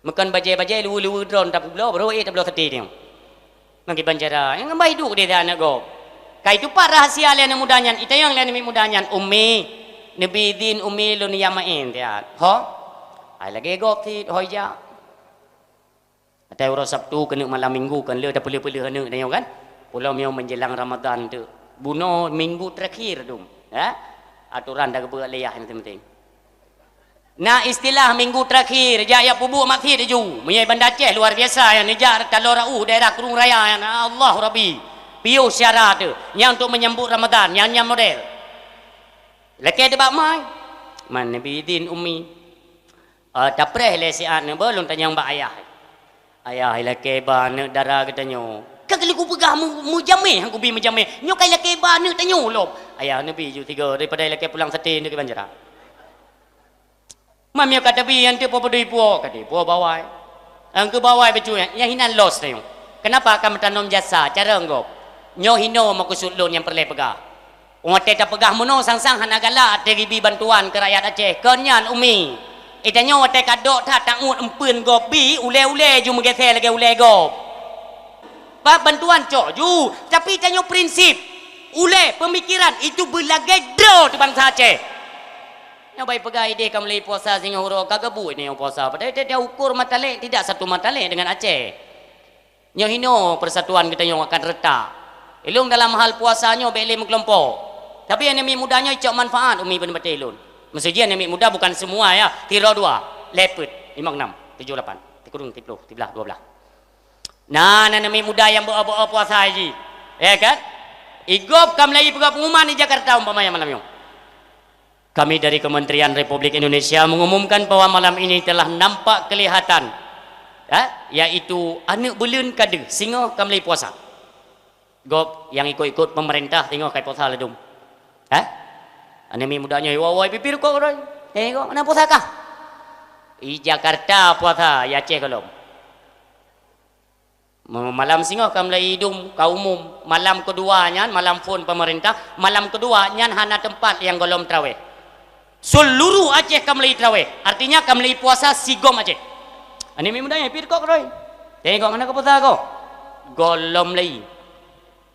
Meukon bajée-bajée, luweue-luweue droe tapeubloe, baroe ék tabloe saté nyoe. Nang kiban cara, nyang ngambah iduek deh aneuk gob. Ka itupat rahasia lé aneuk muda nyan, itanyong lé aneuk muda nyan, "Umi, neubi idhin Umi lôn jak maén siat." "Ho?" "Hai lagée gob cit, ho ijak." Atai uroe Sabtu keuneuk malam Minggu kan le tapeuleueh-peuleueh aneuk tanyoe kan. Pulo meunyoe menjelang Ramadan tu. Bunoe minggu terakhir tu. Ya? Aturan dah geupeugah lé yah nyang penting. Na istilah minggu terakhir, jak yak peubuet maksiet laju. Meunyoe Banda Aceh luar biasa nyan, neujak taloe Rauf daerah Krueng Raya nyan. Allah Rabbi. Piôh syara tu. Nyang untuk menyambut Ramadan, nyan-nyan model. Lakée teuh bak mai. Man neubi idhin Umi. Ah, tapreh lé siat neu, beu lôn tanyong bak ayah. Ayah, ilakée ba aneuk dara geutanyoe. Ka keuneuk kupeugah mu-, meujamé, han kubi meujamé. Nyoe ka ilakée ba aneuk tanyoe lom. Ayah neubi ju tiga daripada ilakée pulang saté neu kiban cara. Mam nyoe ka tabi, han teupeue peudui puwoe, ka dipuwoe bawai. Nyang keu bawai bacut nyan, nyan hinan los tanyoe. Keunapa ka meutanom jasa, carông gob? Nyoe hinoe meukeusut lôn nyang peureulée peugah. Watée tapeugah meunoe sang-sang hana galak teugibi bantuan keu rakyat Aceh. Kon nyan, Umi. Geutanyoe watée ka dok that tangut eumpeuen gob bi, ulée-ulée ju meugeusée lagée ulée gob. Ba-, bantuan cok ju, tapi tanyoe prinsip, ulée, peumikiran, itu beulagée droe teuh bansa Aceh. Nyoe bai peugah ideh ka meulai puasa singoh uroe ka geubuet nyoe puasa. Padahai tiep-tiep ukur Matalek tidak satu Matalek dengan Aceh. Nyoe hinoe persatuan geutanyoe akan retak. Ilôn dalam hal puasa nyoe bék lé meukelompok. Tapi aneuk miet muda nyoe icok manfaat umi beuneubate ilôn. Meusu jih aneuk miet muda bukan semua ya, tiroe dua, lhée peuet, limong enam, tujoh lapan, sikureueng siplôh, siblaih, dua blaih. Na aneuk miet muda nyang beu-o beu-o puasa jih. Ya kan? Igob ka meulai peugah pengumuman di Jakarta umpamanya malam nyoe. Kami dari Kementerian Republik Indonesia mengumumkan bahwa malam ini telah nampak kelihatan, ya, yaitu aneuk buleuen ka deuh singoh ka meulai puasa. Gob nyang ikot-ikot pemerintah singoh ka puasa ladum. Ha? Aneuk miet muda nyoe wawai pipi rukok roi. Eh, gob na puasa kah? Di Jakarta puasa, di Aceh gohlom. Malam singoh ka meulai idum ka umum. Malam keudua nyan, malam phon pemerintah, malam keudua nyan hana teumpat nyang gohlom traweh. Seuluruh Aceh ka meulai traweh, artinya ka meulai puasa sigom Aceh. Aneuk miet muda nyan, pih deukok keudroe. Tengok mana ka puasa ko? Gohlom lai.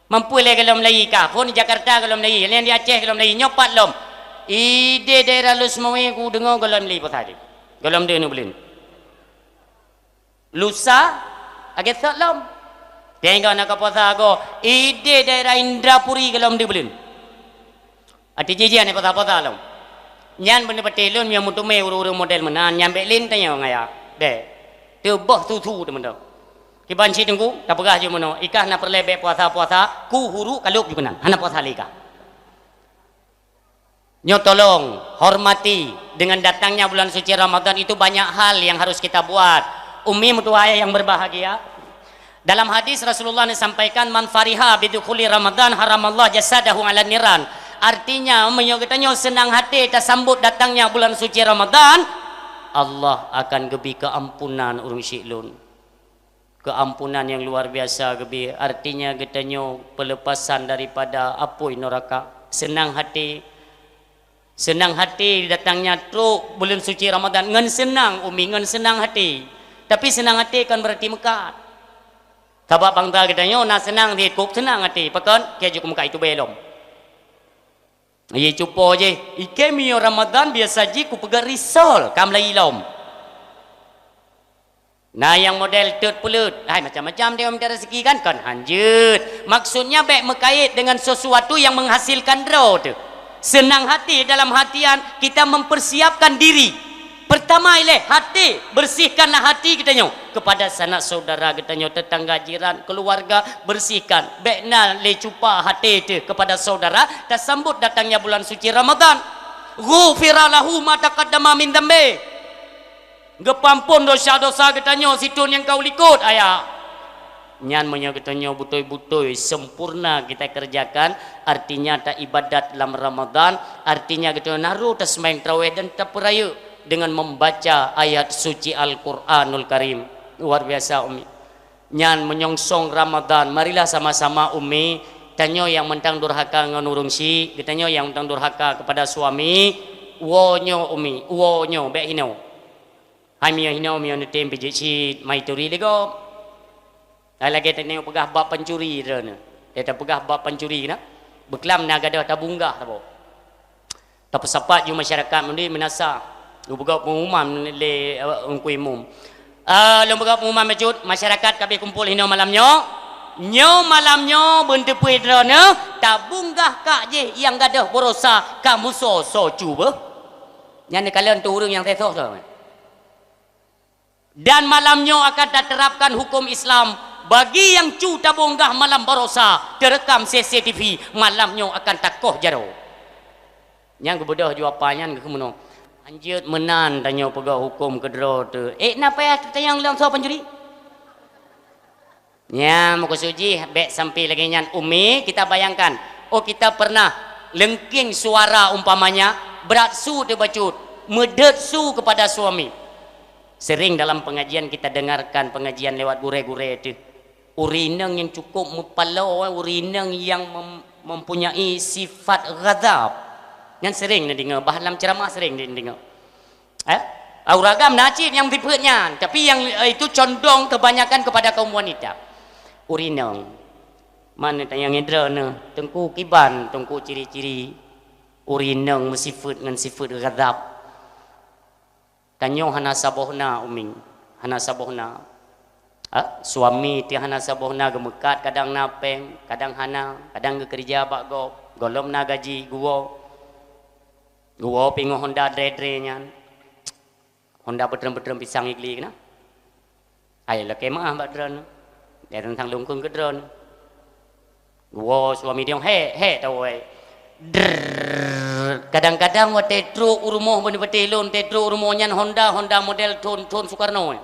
Mampu lé gohlom lai ka, phon di Jakarta gohlom lai, laén di Aceh gohlom lai, nyoe pat lom. Ideh daerah Lhokseumawe kudeungoe gohlom lai puasa jih. Gohlom deuh aneuk buleuen. Lusa, lagée sot lom. Tengok na ka puasa ko, ideh daerah Indrapuri gohlom deuh buleuen. Até jih-jih aneuk puasa-puasa lom. Nyan beuneupatéh lôn nyang meuteumé ureuëng-ureuëng model meunan, nyan bék lé tanyong ayah. Bék. Teuboh susu teumantong. Kiban cit teungku, tapeugah jih meunoe, ikah na peureulée bék puasa-puasa, ku huru kalôb jih keunan, hana puasa lé ikah. Nyoe tolong, hormati, dengan datangnya bulan suci Ramadan itu banyak hal yang harus kita buat. Umi meutuah ayah yang berbahagia, dalam hadis Rasulullah disampaikan, "Man fariha bidukhuli Ramadan haramallah jasadahu ala niran." Artinya, meunyoe geutanyoe seunang hati tasambot datangnya bulan suci Ramadan, Allah akan geubi keuampunan ureuëng syik lôn. Keuampunan nyang luar biasa geubri, artinya geutanyoe peulepasan daripada apui neuraka. Seunang hati, seunang hati datangnya trok buleuen suci Ramadhan ngon seunang, Umi, ngon seunang hati. Tapi seunang hati kon beurati meukat. Sabab bangsa geutanyoe na seunang, sikop seunang hati, pakon? Keu jeuet keu meukat itu beu lom. Ye cupo jih, ikei meunyoe Ramadhan biasa jih kupeugah risol, ka meulayi lom. Na nyang model teut peuleut, hai macam-macam dia minta rezeki kan, kon hanjeuet. Maksudnya bèk meukait dengan sesuatu yang menghasilkan droe teuh. Senang hati dalam artian kita mempersiapkan diri. Pertama ilèe hati, bersihkanlah hati geutanyoe kepada sanak saudara geutanyoe, tetangga, jiran, keluarga, bersihkan. Bèk na lé cupa hati teuh kepada saudara, tasambot datangnya bulan suci Ramadhan. Ghufira lahu ma taqaddama min dzambi. Geupeuampon desya-desya geutanyoe sithôn nyang ka u likôt, ayah. Nyan meunyoe geutanyoe beutôi-beutôi sempurna kita kerjakan, artinya taibadat lam Ramadhan, artinya geutanyoe naru taseumayang tarawih dan tapeurayeuk dengan membaca ayat suci Al-Quranul Karim. Luar biasa, Umi. Nyan meunyongsong Ramadhan, marilah sama-sama, Umi, tanyoe nyang mantong durhaka ngon ureueng syik, geutanyoe nyang mantong durhaka kepada suami, woe nyoe, Umi, woe nyoe, bèk hinoe. Hai meunyoe hinoe, meunyoe neutem pih jeuet cit, mai turi lé gob. Hai lagèe tanyoe peugah bab pancuri droeneuh. Lé tapeugah bab pancuri na. Beuklam na gadôh tabunggah saboh. Tapeusapat ju masyarakat meunyoe meunasah. Geupeugah pengumuman lé, eh, Teungku Imum. Eh, lôn peugah pengumuman bacut, masyarakat ka abéh kumpul hinoe malam nyoe. Nyoe malam nyoe beuneuteupeu droeneuh tabunggah kak jih nyang gadôh baroesa ka meusoe-soe cu beuh. Nyan neukalon tu ureueng nyang seusoe-soe. Dan malam nyoe akan taterapkan huköm Islam. Bagi nyang cu tabunggah malam baroesa, teureukam C C T V, malam nyoe akan takoh jaroe. Nyang geubeudôh ju apa nyan geukheun meunoe, "Hanjeuet meunan tanyoe peugah huköm keudroe teuh. Ék na payah tatanyong lom soe pancuri?" Nyan meukeusud jih bèk sampai lagèe nyan, Umi, kita bayangkan. Oh, kita pernah leungkeng suara umpamanya, brat su teuh bacut, meudeuet su kepada suami. Sering dalam pengajian kita dengarkan pengajian lewat gurèe-gurèe teuh. Ureueng inong nyang cukup meupaloe, ureueng inong nyang mem-, mempunyai sifat ghadab. Nyan sering neudeungoe, bah lam ceramah sering neudeungoe. Eh? Ureueng agam na cit nyang sifeuet nyan, tapi yang, eh, itu condong kebanyakan kepada kaum wanita. Ureueng inong. Man tanyong droeneuh, Teungku kiban, Teungku ciri-ciri ureueng inong meusifeuet ngon sifeuet ghadab. Tanyoe hana saboh na, Umi, hana saboh na. Ha? Suami teuh hana saboh na, geumeukat kadang na pèng, kadang hana, kadang geukeureuja bak gob, gohlom na gaji, geuwoe. Geuwoe pih ngon Honda dre-dre nyan. Honda peutreun-peutreun pisang igli keunan. Hai lakèe meu'ah bak droeneuh. Lé teuntang lungkun keu droeneuh. Geuwoe suami diong, "Hék, hék," tawoe. Drrrr. Kadang-kadang watèe trok u rumoh, bak patéh lôn, watèe trok u rumoh nyan Honda, Honda model thon, thon Soekarno.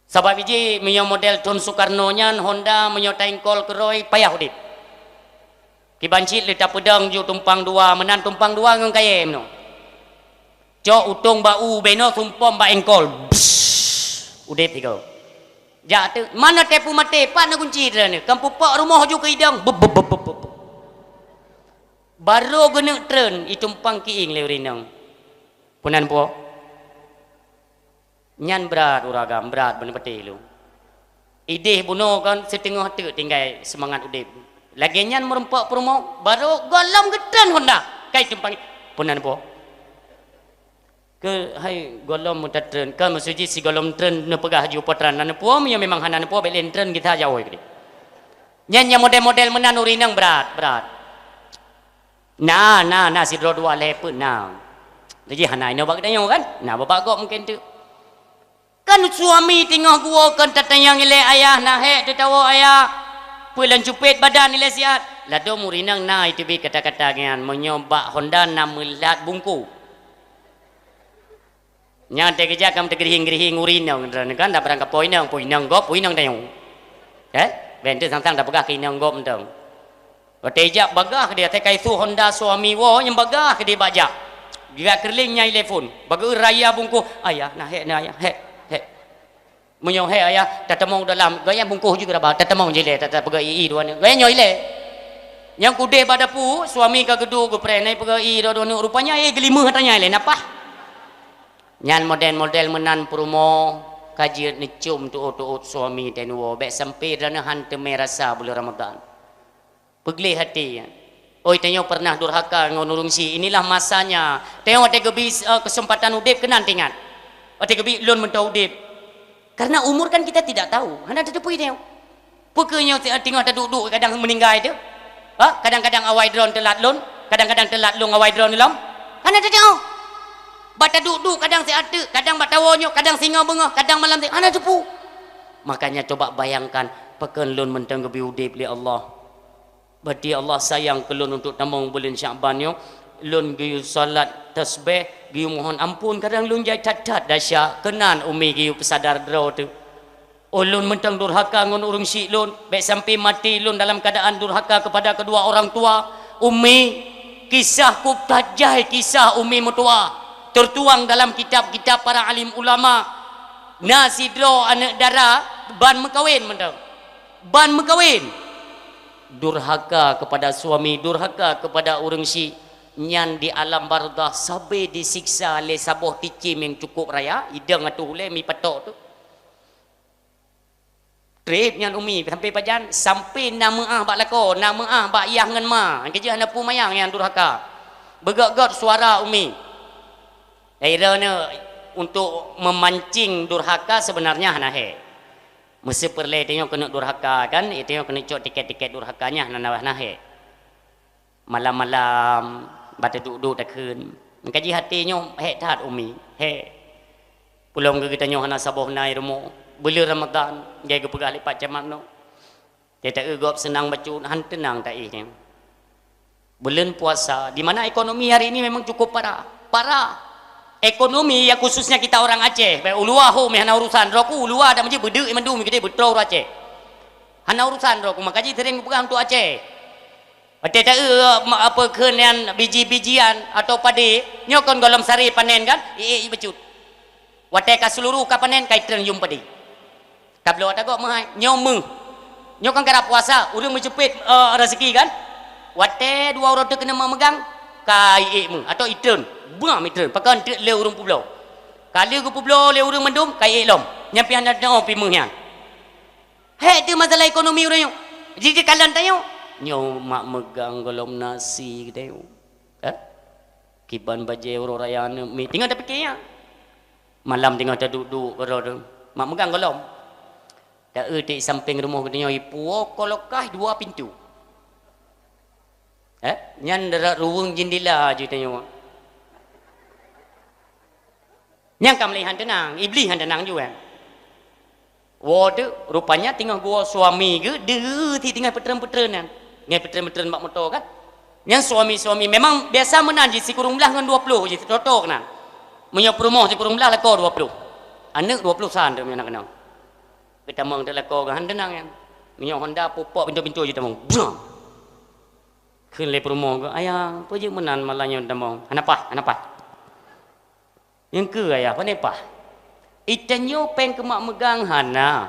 Sabab iji meunyoe model thon Soekarno nyan Honda, meunyoe taengkol keudroe payah udép. Kiban cit lé tapeudong ju tumpang dua, meunan tumpang dua ngon kayèe meunoe. Cok utông bak u, bèe noe sumpom bak engkol. Bsss. Udép sigoe. Jak teuk, mana teupeu maté, pat na kunci droeneuh? Kan pupok rumoh ju keu idong. Bup, bup, bup, bup, bup. Barô geuneuk treun, itumpang kieng lé ureueng inong. Peunan po? Nyan brat ureueng agam, brat beuneupeuti lôn. Idéh bunoe kon siteungoh teuk tinggai seumangat udép. Lagèe nyan meurumpok peurumoh, barô gohlom geutreun Honda. Kai tumpang, peunan po? Keu hai gohlom meutatreun, ka meusuji sigohlom treun neupeugah ju potran na neupuo, meunyoe memang hana neupuo, bèk lé treun gita jawai keudéh. Nyan nyang model-model meunan ureueng inong brat, brat. Na, na, na sidroe dua lhèe peuet na. Jadi hana inoe bak geutanyoe kan? Na bak gob mungken teuk. Kan suami teungoh geuwoe kon tatanyong ilèe ayah, na hék teutawoe ayah. Peue lôn cupet badan ilèe siat. Ladôm ureueng inong na iteubiet kata-kata nyan, meunyoe bak Honda na meulat bungkôh. Nyan teukeujak ka meuteugrihieng-grihieng ureueng inong droeneuh kan, dak barang kapo inong, po inong gob, po inong tanyoe. Eh? Bèk teuk sang-sang tapeugah keu inong gob mantong. Watèe jak bagah di ateueh kaisu Honda suami woe nyang bagah di bak jak. Geujak keulieng nyang ilèe phôn. Bak geu raya bungkôh, "Ayah, na hék, na ayah, hék, hék." Meunyoe hai ayah, tatamong dalam, gaya bungkôh jih geuraba, tatamong jilé, tata peugah i-i dua aneuk. Gaya nyoe ilé. Nyang kudeh bak dapu, suami ka geuduek geupreh, nai peugah i dua aneuk, rupanya eh geulimeuh tanya ilé, napah. Nyan model-model meunan peurumoh, ka jeuet neucom tuôt-tuôt suami teuh nyoe, bèk sampai droeneuh han teumé rasa buleuen Ramadhan. Peugleh até. Oi, tanyoe pernah durhaka ngon ureueng syiek, inilah masanya. Tanyoe watèe geubi, eh, keuseumpatan udép keunan teuingat. Watèe geubi lôn mantong udép. Karena umur kan kita tidak tahu. Hana tateupeue tanyoe. Peu kheueh nyoe teungoh taduek-duek kadang meuninggai teuh? Ha? Kadang-kadang awai droen teulat lôn, kadang-kadang teulat lôn awai droen lom. Hana tateupeue. Bak taduek-duek kadang siat teuk, kadang bak tawoe nyoe, kadang singoh beungoh, kadang malam teuh. Hana tateupeue. Makanya coba bayangkan, pakon lôn mantong geubi udép lé Allah. Berarti Allah sayang keu lôn untuk tamong buleuen Syakban nyoe. Lôn geuyue salat tasbih, geuyue mohon ampôn, kadang lôn jai that-that desya, keunan umi geuyue peusadar droe teuh. Oh, lôn mantong durhaka ngon ureueng syiek lôn, bèk sampai maté lôn dalam keadaan durhaka kepada kedua orang tua. Umi, kisah kub that jai kisah umi meutuwah, tertuang dalam kitab-kitab para alim ulama. Na sidroe aneuk dara ban meukawen mantong. Ban meukawen. Durhaka kepada suami, durhaka kepada ureueng syiek, nyan di alam barzakh sabe disiksa lé saboh cicém nyang cukup raya, idong ateueh ulèe mi patok teuh. Trép nyan umi, sampai pajan, sampai na meu'ah bak lakoe, na meu'ah bak yah ngon ma, nyang keujeuet hana peue manyang nyang durhaka. Beugöt-göt suara umi. Akhirnya untuk memancing durhaka sebenarnya hana hék. Meusé peureulèe tanyoe keuneuk durhaka kan, tanyoe keuneuk cok tiket-tiket durhaka nyan hana, hana hék. Malam-malam, bak taduek-duek takheun. Meukaji até nyoe hék that umi, hék. Peulom geutanyoe hana saboh na i rumoh, buleuen Ramadhan, jai geupeugah lé Pak Camat nyoe. Teuta eu gob seunang bacut, han teunang taéh nyoe. Buleuen puasa, di mana ekonomi hari ini memang cukup parah. Parah. Ekonomi ya khususnya kita orang Aceh. Baik uluwa ho meuhana urusan, droku uluwa ada meuji beudeuk mandum gede beutôi ureueng Aceh. Hana urusan droku, maka jih sering peugah untuk Aceh. Watèe ta eu ma-, apa kheun nyan biji-bijian atau padé, nyoe kon gohlom saré panen kan? Iék bacut. Watèe ka seuluruh ka panen, ka itreun yum padé. Ka bloe ata gob meuhai, nyoe meuh. Nyoe kan karab puasa, ureueng meuceupet, eh, rezeki kan? Watèe dua uroe teuk keuneuk memegang, ka iék meuh atau itreun, bam itreun, pakon teuk lé ureueng peubloe. Ka lheueh geupeubloe lé ureueng mandum, ka iék lom. Nyan pih hana teu'oh pih meuh nyan. Hék teuh masalah ekonomi ureueng nyoe. Jih kalon tanyoe. Nyoe mak meugang gohlom nasi geutanyoe. Eh? Kiban bajèe uroe raya aneuk miet. Teungoh tapike nyan. Malam teungoh taduek-duek keudroe teuh. Mak meugang gohlom. Ta eu tiek sampéng rumoh geutanyoe ipuwoe kolokai dua pintoe. Eh? Nyan darat ruweueng jendela ju tanyoe. Nyang ka mulai han teunang, Iblih han teunang ju kan. Woe teuk, rupanya teungoh geuwoe suami geuh, deuh teungoh peutreun-peutreun nyan. Nyan peutreun-peutreun bak moto kan. Nyan suami-suami memang biasa meunan jih sikureueng blaih ngon dua ploh jih, toto keunan. Meunyoe peurumoh sikureueng blaih lakoe dua ploh. Aneuk dua ploh san teuk meunyoe na keunong. Geutamong teuk lakoe geuh han teunang nyan. Meunyoe Honda pupok pintoe-pintoe jih tamong. Brang! Kheun lé peurumoh geuh, "Ayah, peue jeuet meunan malam nyoe tamong?" "Hana paih, hana paih." "Nyang keu ayah, pane paih?" "Itanyoe péng keu mak meugang hana.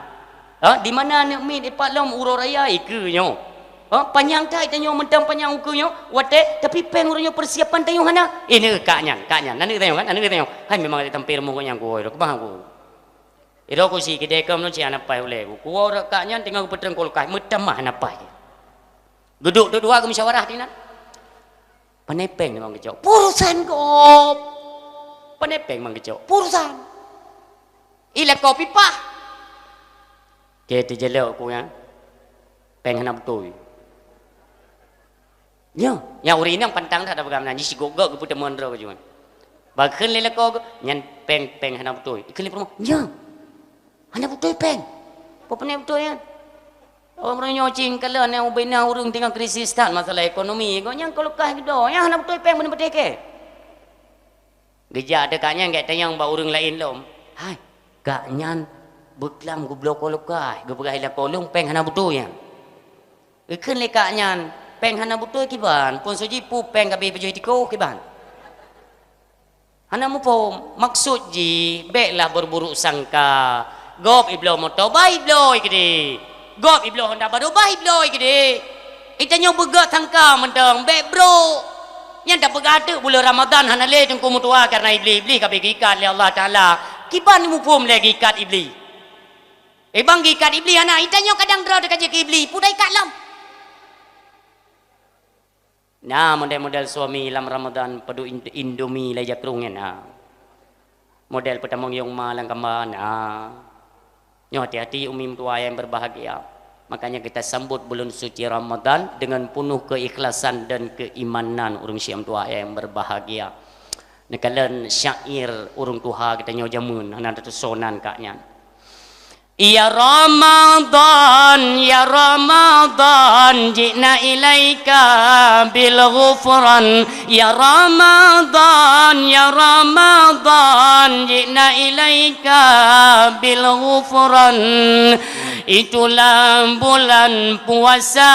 Ha, di mana aneuk miet ipat lom uroe raya ikeue nyoe. Ha, panyang that itanyoe mantong panyang ukeue nyoe, watèe, tapi péng uroe nyoe persiapan tanyoe hana." "Eh, nyoe kak nyan, kak nyan, aneuk tanyoe kan, aneuk tanyoe." "Hai memang tampé rumoh gobnyan kuwoe, keubah ku." Iroe kusi keudè keunoe cit hana paih ulèe. Kuwoe rot kak nyan teungoh geupeutreun kulkas, meutamah hana paih. Geuduek dua-dua geumusyawarah dinan. Pane péng teuma geucok. Urusan gob. Pane péng mang geucok. Urusan. Ilako pipah. Oke, teujalok ku nyan. Péng hana beutôi. Nyoe, nyang ureueng inong pantang that peugah meunan, jih sigok-gok geupeuteumon droe keujeuet. Bah kheun lé lakoe geuh, nyan péng, péng hana beutôi. Kheun lé peurumoh, nyoe. Hana beutôi péng. Peue peunan beutôi nyan? Ureueng nyoe cing kalon nyang ubena ureueng teungoh krisis that masalah ekonomi. Gobnyan ka lukah geudoe, nyan hana beutôi péng beuneuh patéh kèe. Geujak teuh kak nyan gèt tanyong bak ureueng laén lom. Hai, kak nyan beuklam geubloe ka lukah, geupeugah ilako lôn péng hana beutôi nyan. Geukheun lé kak nyan, péng hana beutôi kiban, phôn soe jih peue péng ka abéh pajoh tikoh kiban. Hana muphom, maksud jih bèklah berburuk sangka. Gob ibloe moto, bah ibloe keudeh. Gob ibloe honda barô, bah ibloe keudeh. Itanyoe beugöt sangka mantong, bèk brôk. Nyan tapeugah teuk buleuen Ramadhan hana lé teungku meutuha kareuna Iblih. Iblih ka bèk geuikat lé Allah Taala. Kiban muphom lé geuikat Iblih. Eh, bang geuikat Iblih hana, itanyoe kadang droe teuka jeuet keu Iblih, peue ikat lom. Na model-model suami lam Ramadhan peuduek Ind-, Indomie lé jakrong nyan na. Model peutamong yong ma lam kamba na. Nyoe hati-hati umi meutuah yang berbahagia. Makanya kita sambut bulan suci Ramadhan dengan penuh keikhlasan dan keimanan ureueng syik meutuah yang berbahagia. Neukalon syair ureueng tuha geutanyoe jameun hana teusonan kak nyan. Ya Ramadan, ya Ramadan, ji'na ilaika bil ghufran. Ya Ramadan, ya Ramadan, ji'na ilaika bil ghufran. Itulah bulan puasa,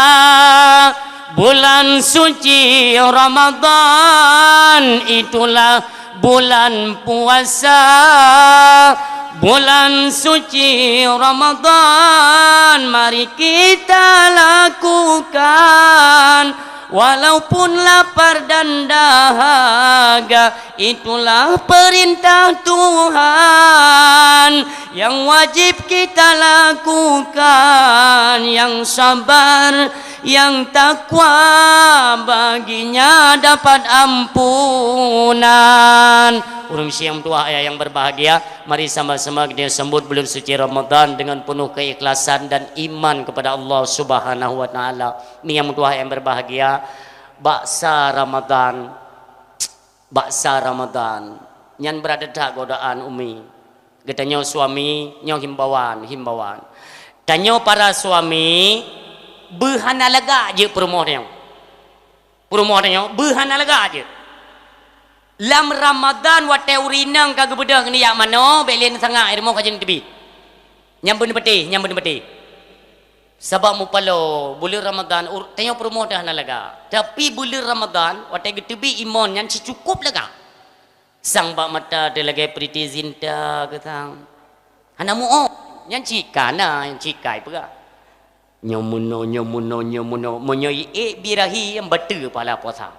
bulan suci Ramadan. Itulah bulan puasa, bulan suci Ramadan, mari kita lakukan, walaupun lapar dan dahaga, itulah perintah Tuhan yang wajib kita lakukan, yang sabar yang takwa baginya dapat ampunan. Ureueng syik meutuah ayah yang berbahagia, mari sama-sama kita sambut bulan suci Ramadan dengan penuh keikhlasan dan iman kepada Allah Subhanahu wa Taala. Umi yang meutuah yang berbahagia, bak sa Ramadan, bak sa Ramadan, nyan brat that godaan umi. Geutanyoe suami, nyoe himbauan, himbauan. Tanyoe para suami, beuhana lagak jeuet peurumoh tanyoe. Peurumoh tanyoe, beuhana lagak jeuet. Lam Ramadan watèe ureueng inong ka geubeudôh keuneuk jak manoe, bèk lé neusangak, rumoh ka jeuet teubiet. Nyang beuneupatéh, nyang beuneupatéh. Sabab mupaloe, buleuen Ramadan, ur-, tanyoe peurumoh teuh hana lagak. Tapi buleuen Ramadan, watèe geuteubiet imon nyan cukôp lagak. Sang bak mata teuh lagèe Preity Zinta keu sang. Hana muôh, nyan cit ka na, nyan cit ka ipeugah. Nyoe meunoe, nyoe meunoe, nyoe meunoe. Meunyoe iék birahi, nyan bateue pahala puasa.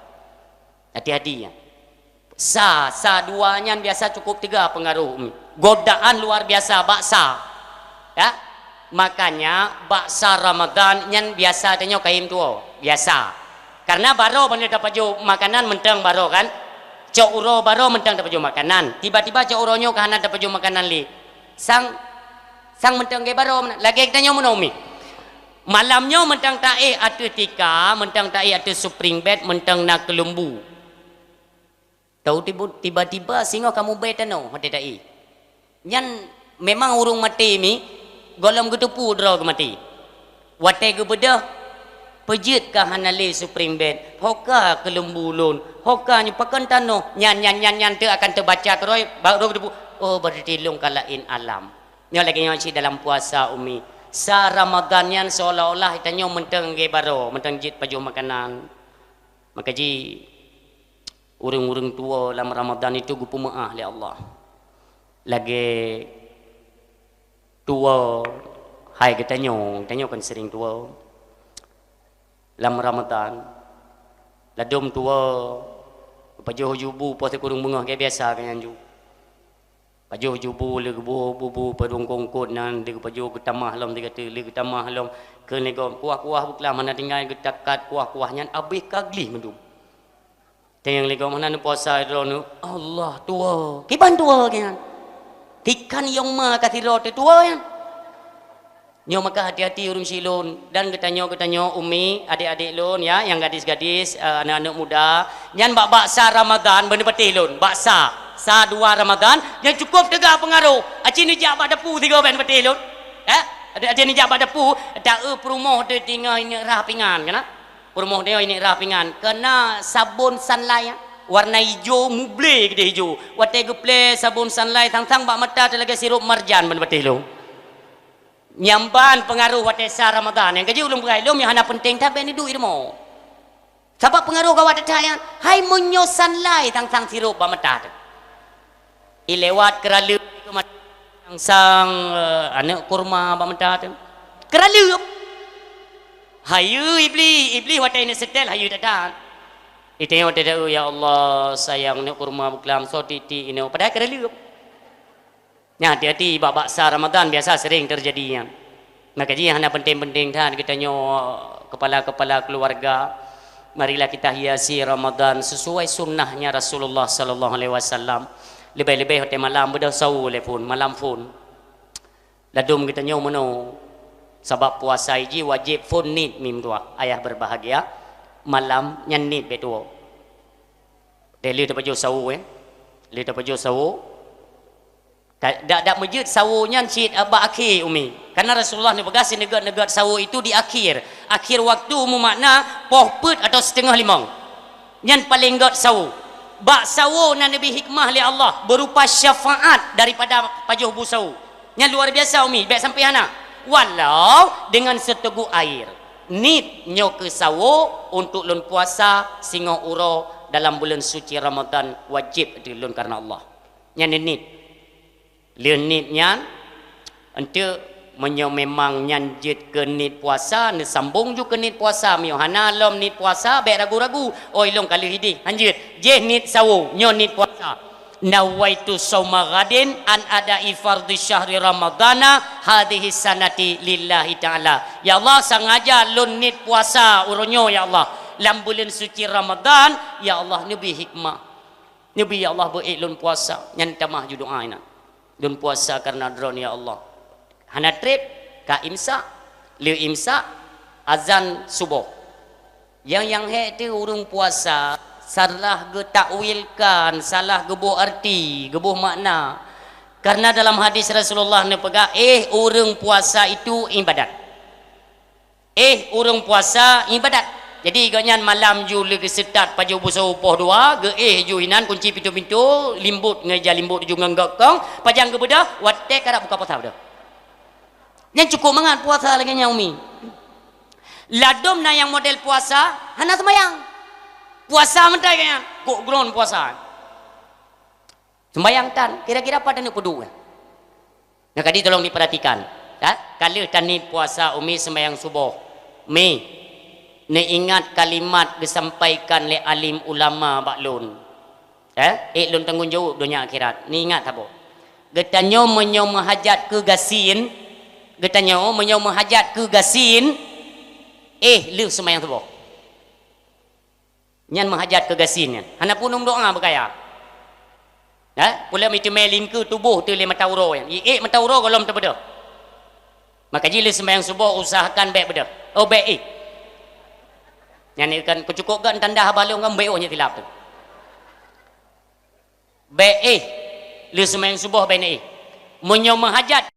Hati-hati, ya. Sa, sa dua nyan biasa cukup teuga pengaruh, umi. Godaan luar biasa bak sa. Ya. Makanya, bak sa Ramadan nyan biasa tanyoe kayém tuwoe. Biasa. Karena baroe ban tapajoh makanan mantong baroe kan. Cok uroe baroe mantong tapajoh makanan. Tiba-tiba cok uroe nyoe ka hana tapajoh makanan lé. Sang, sang mantong lagèe baroe meunan. Lagèe tanyoe meunoe, umi. Malam nyoe mantong taéh ateueh tika, mantong taéh ateueh spring bed, mantong na keuleumbu. Tau tibu-, tiba-tiba singoh ka mubèe tanoh watèe taéh. Nyan memang ureueng maté mi, gohlom geuteupeue droe geumaté. Watèe geubeudôh, peujeuet ka hana lé spring bed, ho ka keuleumbu lôn, ho ka nyoe pakon tanoh, nyan, nyan, nyan, nyan teuh akan teubaca keudroe, baru geuteupeue, oh, berarti lôn ka laén alam. Nyoe lagèe nyoe cit dalam puasa, umi. Sa Ramadan nyan seolah-olah tanyoe mantong lagèe baroe, mantong jeuet pajoh makanan. Maka jih, ureueng-ureueng tuwoe lam Ramadan itu geupeumeu'ah lé Allah. Lagèe tuwoe hai geutanyoe, geutanyoe kan sering tuwoe lam Ramadan. Ladôm tuwoe, geupajoh ju bu poh sikureueng beungoh lagèe biasa keu nyan ju. Pajoh ju bu lé geubu, bu, bu padum kongkot nyan, lé geupajoh geutamah lom, lé geutamah lom. Kheun lé gob, kuah-kuah beuklam hana tinggai geutakat kuah-kuah nyan, abéh ka gleh mandum. Teunyang lé gob hana neupuasa droeneuh, Allah tuwoe. Kiban tuwoe nyan. Tikan yong ma ka sidroe teuh tuwoe nyan. Nyoe maka hati-hati ureueng syik lôn dan geutanyoe-geutanyoe umi, adék-adék lôn ya, nyang gadis-gadis, eh, aneuk-aneuk muda, nyan bak-bak sa Ramadan beuneupatéh lôn, bak sa, sa dua Ramadan, nyang cukup teuga peungaroh. Aci neujak bak dapu sigoe bèk neupatéh lôn. Eh? Aci neujak bak dapu, taeu peurumoh teuh teungoh ineuk rhah pingan, kana? Peurumoh teuh ineuk rhah pingan, kana sabon Sunlight, warna ijo, muble keudéh ijo. Watèe geuplè sabon Sunlight, sang-sang bak mata teuh lagèe sirop marjan beuneupatéh lôn. Nyang ban peungaroh watèe sa Ramadan, nyang ka jeuet ulôn peugah lom nyang hana peunteng that bèk neuduek i rumoh. Sabab peungaroh gawat that nyan, hai meunyoe Sunlight sang-sang sirop bak mata teuh. I lewat keuraleueng Sang, eh, aneuk kurma bak mata teuh. Keuraleueb. Hayeue Iblih, Iblih watée ineuk seutét hayeue that-that. Iteunyok teuh, "Ya Allah, sayang aneuk kurma beuklam, soe tiek-tiek ineuk." Padahai keuraleueb. Nyan hati-hati bak, bak sa Ramadan biasa sering teujadi nyan. Maka jih hana penting-penting that geutanyoe, kepala-kepala keluarga. Marilah kita hiasi Ramadan sesuai sunnahnya Rasulullah sallallahu alaihi wasallam. Leubeh-leubeh watée malam beudôh sawo lé phon, malam phon. Ladôm geutanyoe meunoe, sabab puasa jih wajéb phon niet mim dua. Ayah berbahagia, malam nyan niet bék tuwoe. Deh lheueh tapajoh sawo, eh. Lheueh tapajoh sawo. Ka-, dak, dak meujeuet sawo nyan cit bak akhé, Umi. Karena Rasulullah neupeugah sineugét-neugét sawo itu di akhir. Akhir waktu meumakna poh peuet atau siteungoh limong. Nyan paleng gét sawo. Bak sawo na neubi hikmah lé Allah berupa syafaat daripada pajoh bu sawo. Nyan luar biasa, Umi, bék sampai hana. Walau dengan seteguk air. Niet nyoe keu sawo untuk lôn puasa singoh uroe dalam buleuen suci Ramadan wajéb ateueh lôn karena Allah. Nyan niet. Lheueh niet nyan, enteuk meunyoe memang nyan jeuet keu niet puasa, neusambong ju keu niet puasa. Meunyoe hana lom niet puasa, bék ragu-ragu, "Oi, lôn ka lheueh idéh." Hanjeuet, jih niet sawo, nyoe niet puasa. "Nawaitu shauma ghadin an ada'i fardhi syahri ramadhana hadhihi sanati lillahi ta'ala." Ya Allah, sengaja lôn niet puasa uroe nyoe, ya Allah. Lam buleuen suci Ramadan, ya Allah, neubi hikmah. Neubi, "Ya Allah, beu ék lôn puasa." Nyan tamah ju doa inan. "Lôn puasa karena Droeneuh, ya Allah." Hana treb, ka imsak, lheueh imsak, azan suboh. Nyang, nyang hék teuh ureuëng puasa salah geutakwilkan, salah geuboh arti, geuboh makna. Karena dalam hadis Rasulullah neupeugah, "Éh ureuëng puasa itu ibadat." Éh ureuëng puasa ibadat. Jadi, gobnyan malam ju lheueh geuseutat pajoh bu sawo poh dua, geuéh ju inan kunci pintoe-pintoe, limbot ngon ija limbot ju ngon gok kong, pajan geubeudôh, watée karab buka puasa beudôh. Nyan cukup mangat puasa lagée nyan, Umi. Ladôm na nyang model puasa, hana seumayang. Puasa meutai gobnyan, kok gron puasa. Sembayang tan, kira-kira pat aneuk peuduek nyan? Nah, kadi tolong diperhatikan, ya. Ka lheueh taniet puasa, Umi, sembayang suboh. Mi, neuingat kalimat geusampaikan lé alim ulama bak lôn. Ya, ék lôn tanggong jaweueb donya akhirat. Neuingat saboh. Geutanyoe meunyoe meuhajat keu gasien, geutanyoe meunyoe meuhajat keu gasien, éh lheueh sembayang suboh. Nyan meuhajat keu gasien nyan. Hana peunueng doa beukaya. Ha? Pula meuteumé lingkeu tuboh teuh lé mata uroe nyan. Iék mata uroe gohlom teubeudôh. Maka jih lheueh sembahyang suboh usahakan bék beudôh. Oh, bék éh. Nyan kan keucukôp gét tanda haba lôn kan bék oh nyan silap teuh. Bék éh. Lheueh sembahyang suboh bék éh. Meunyoe meuhajat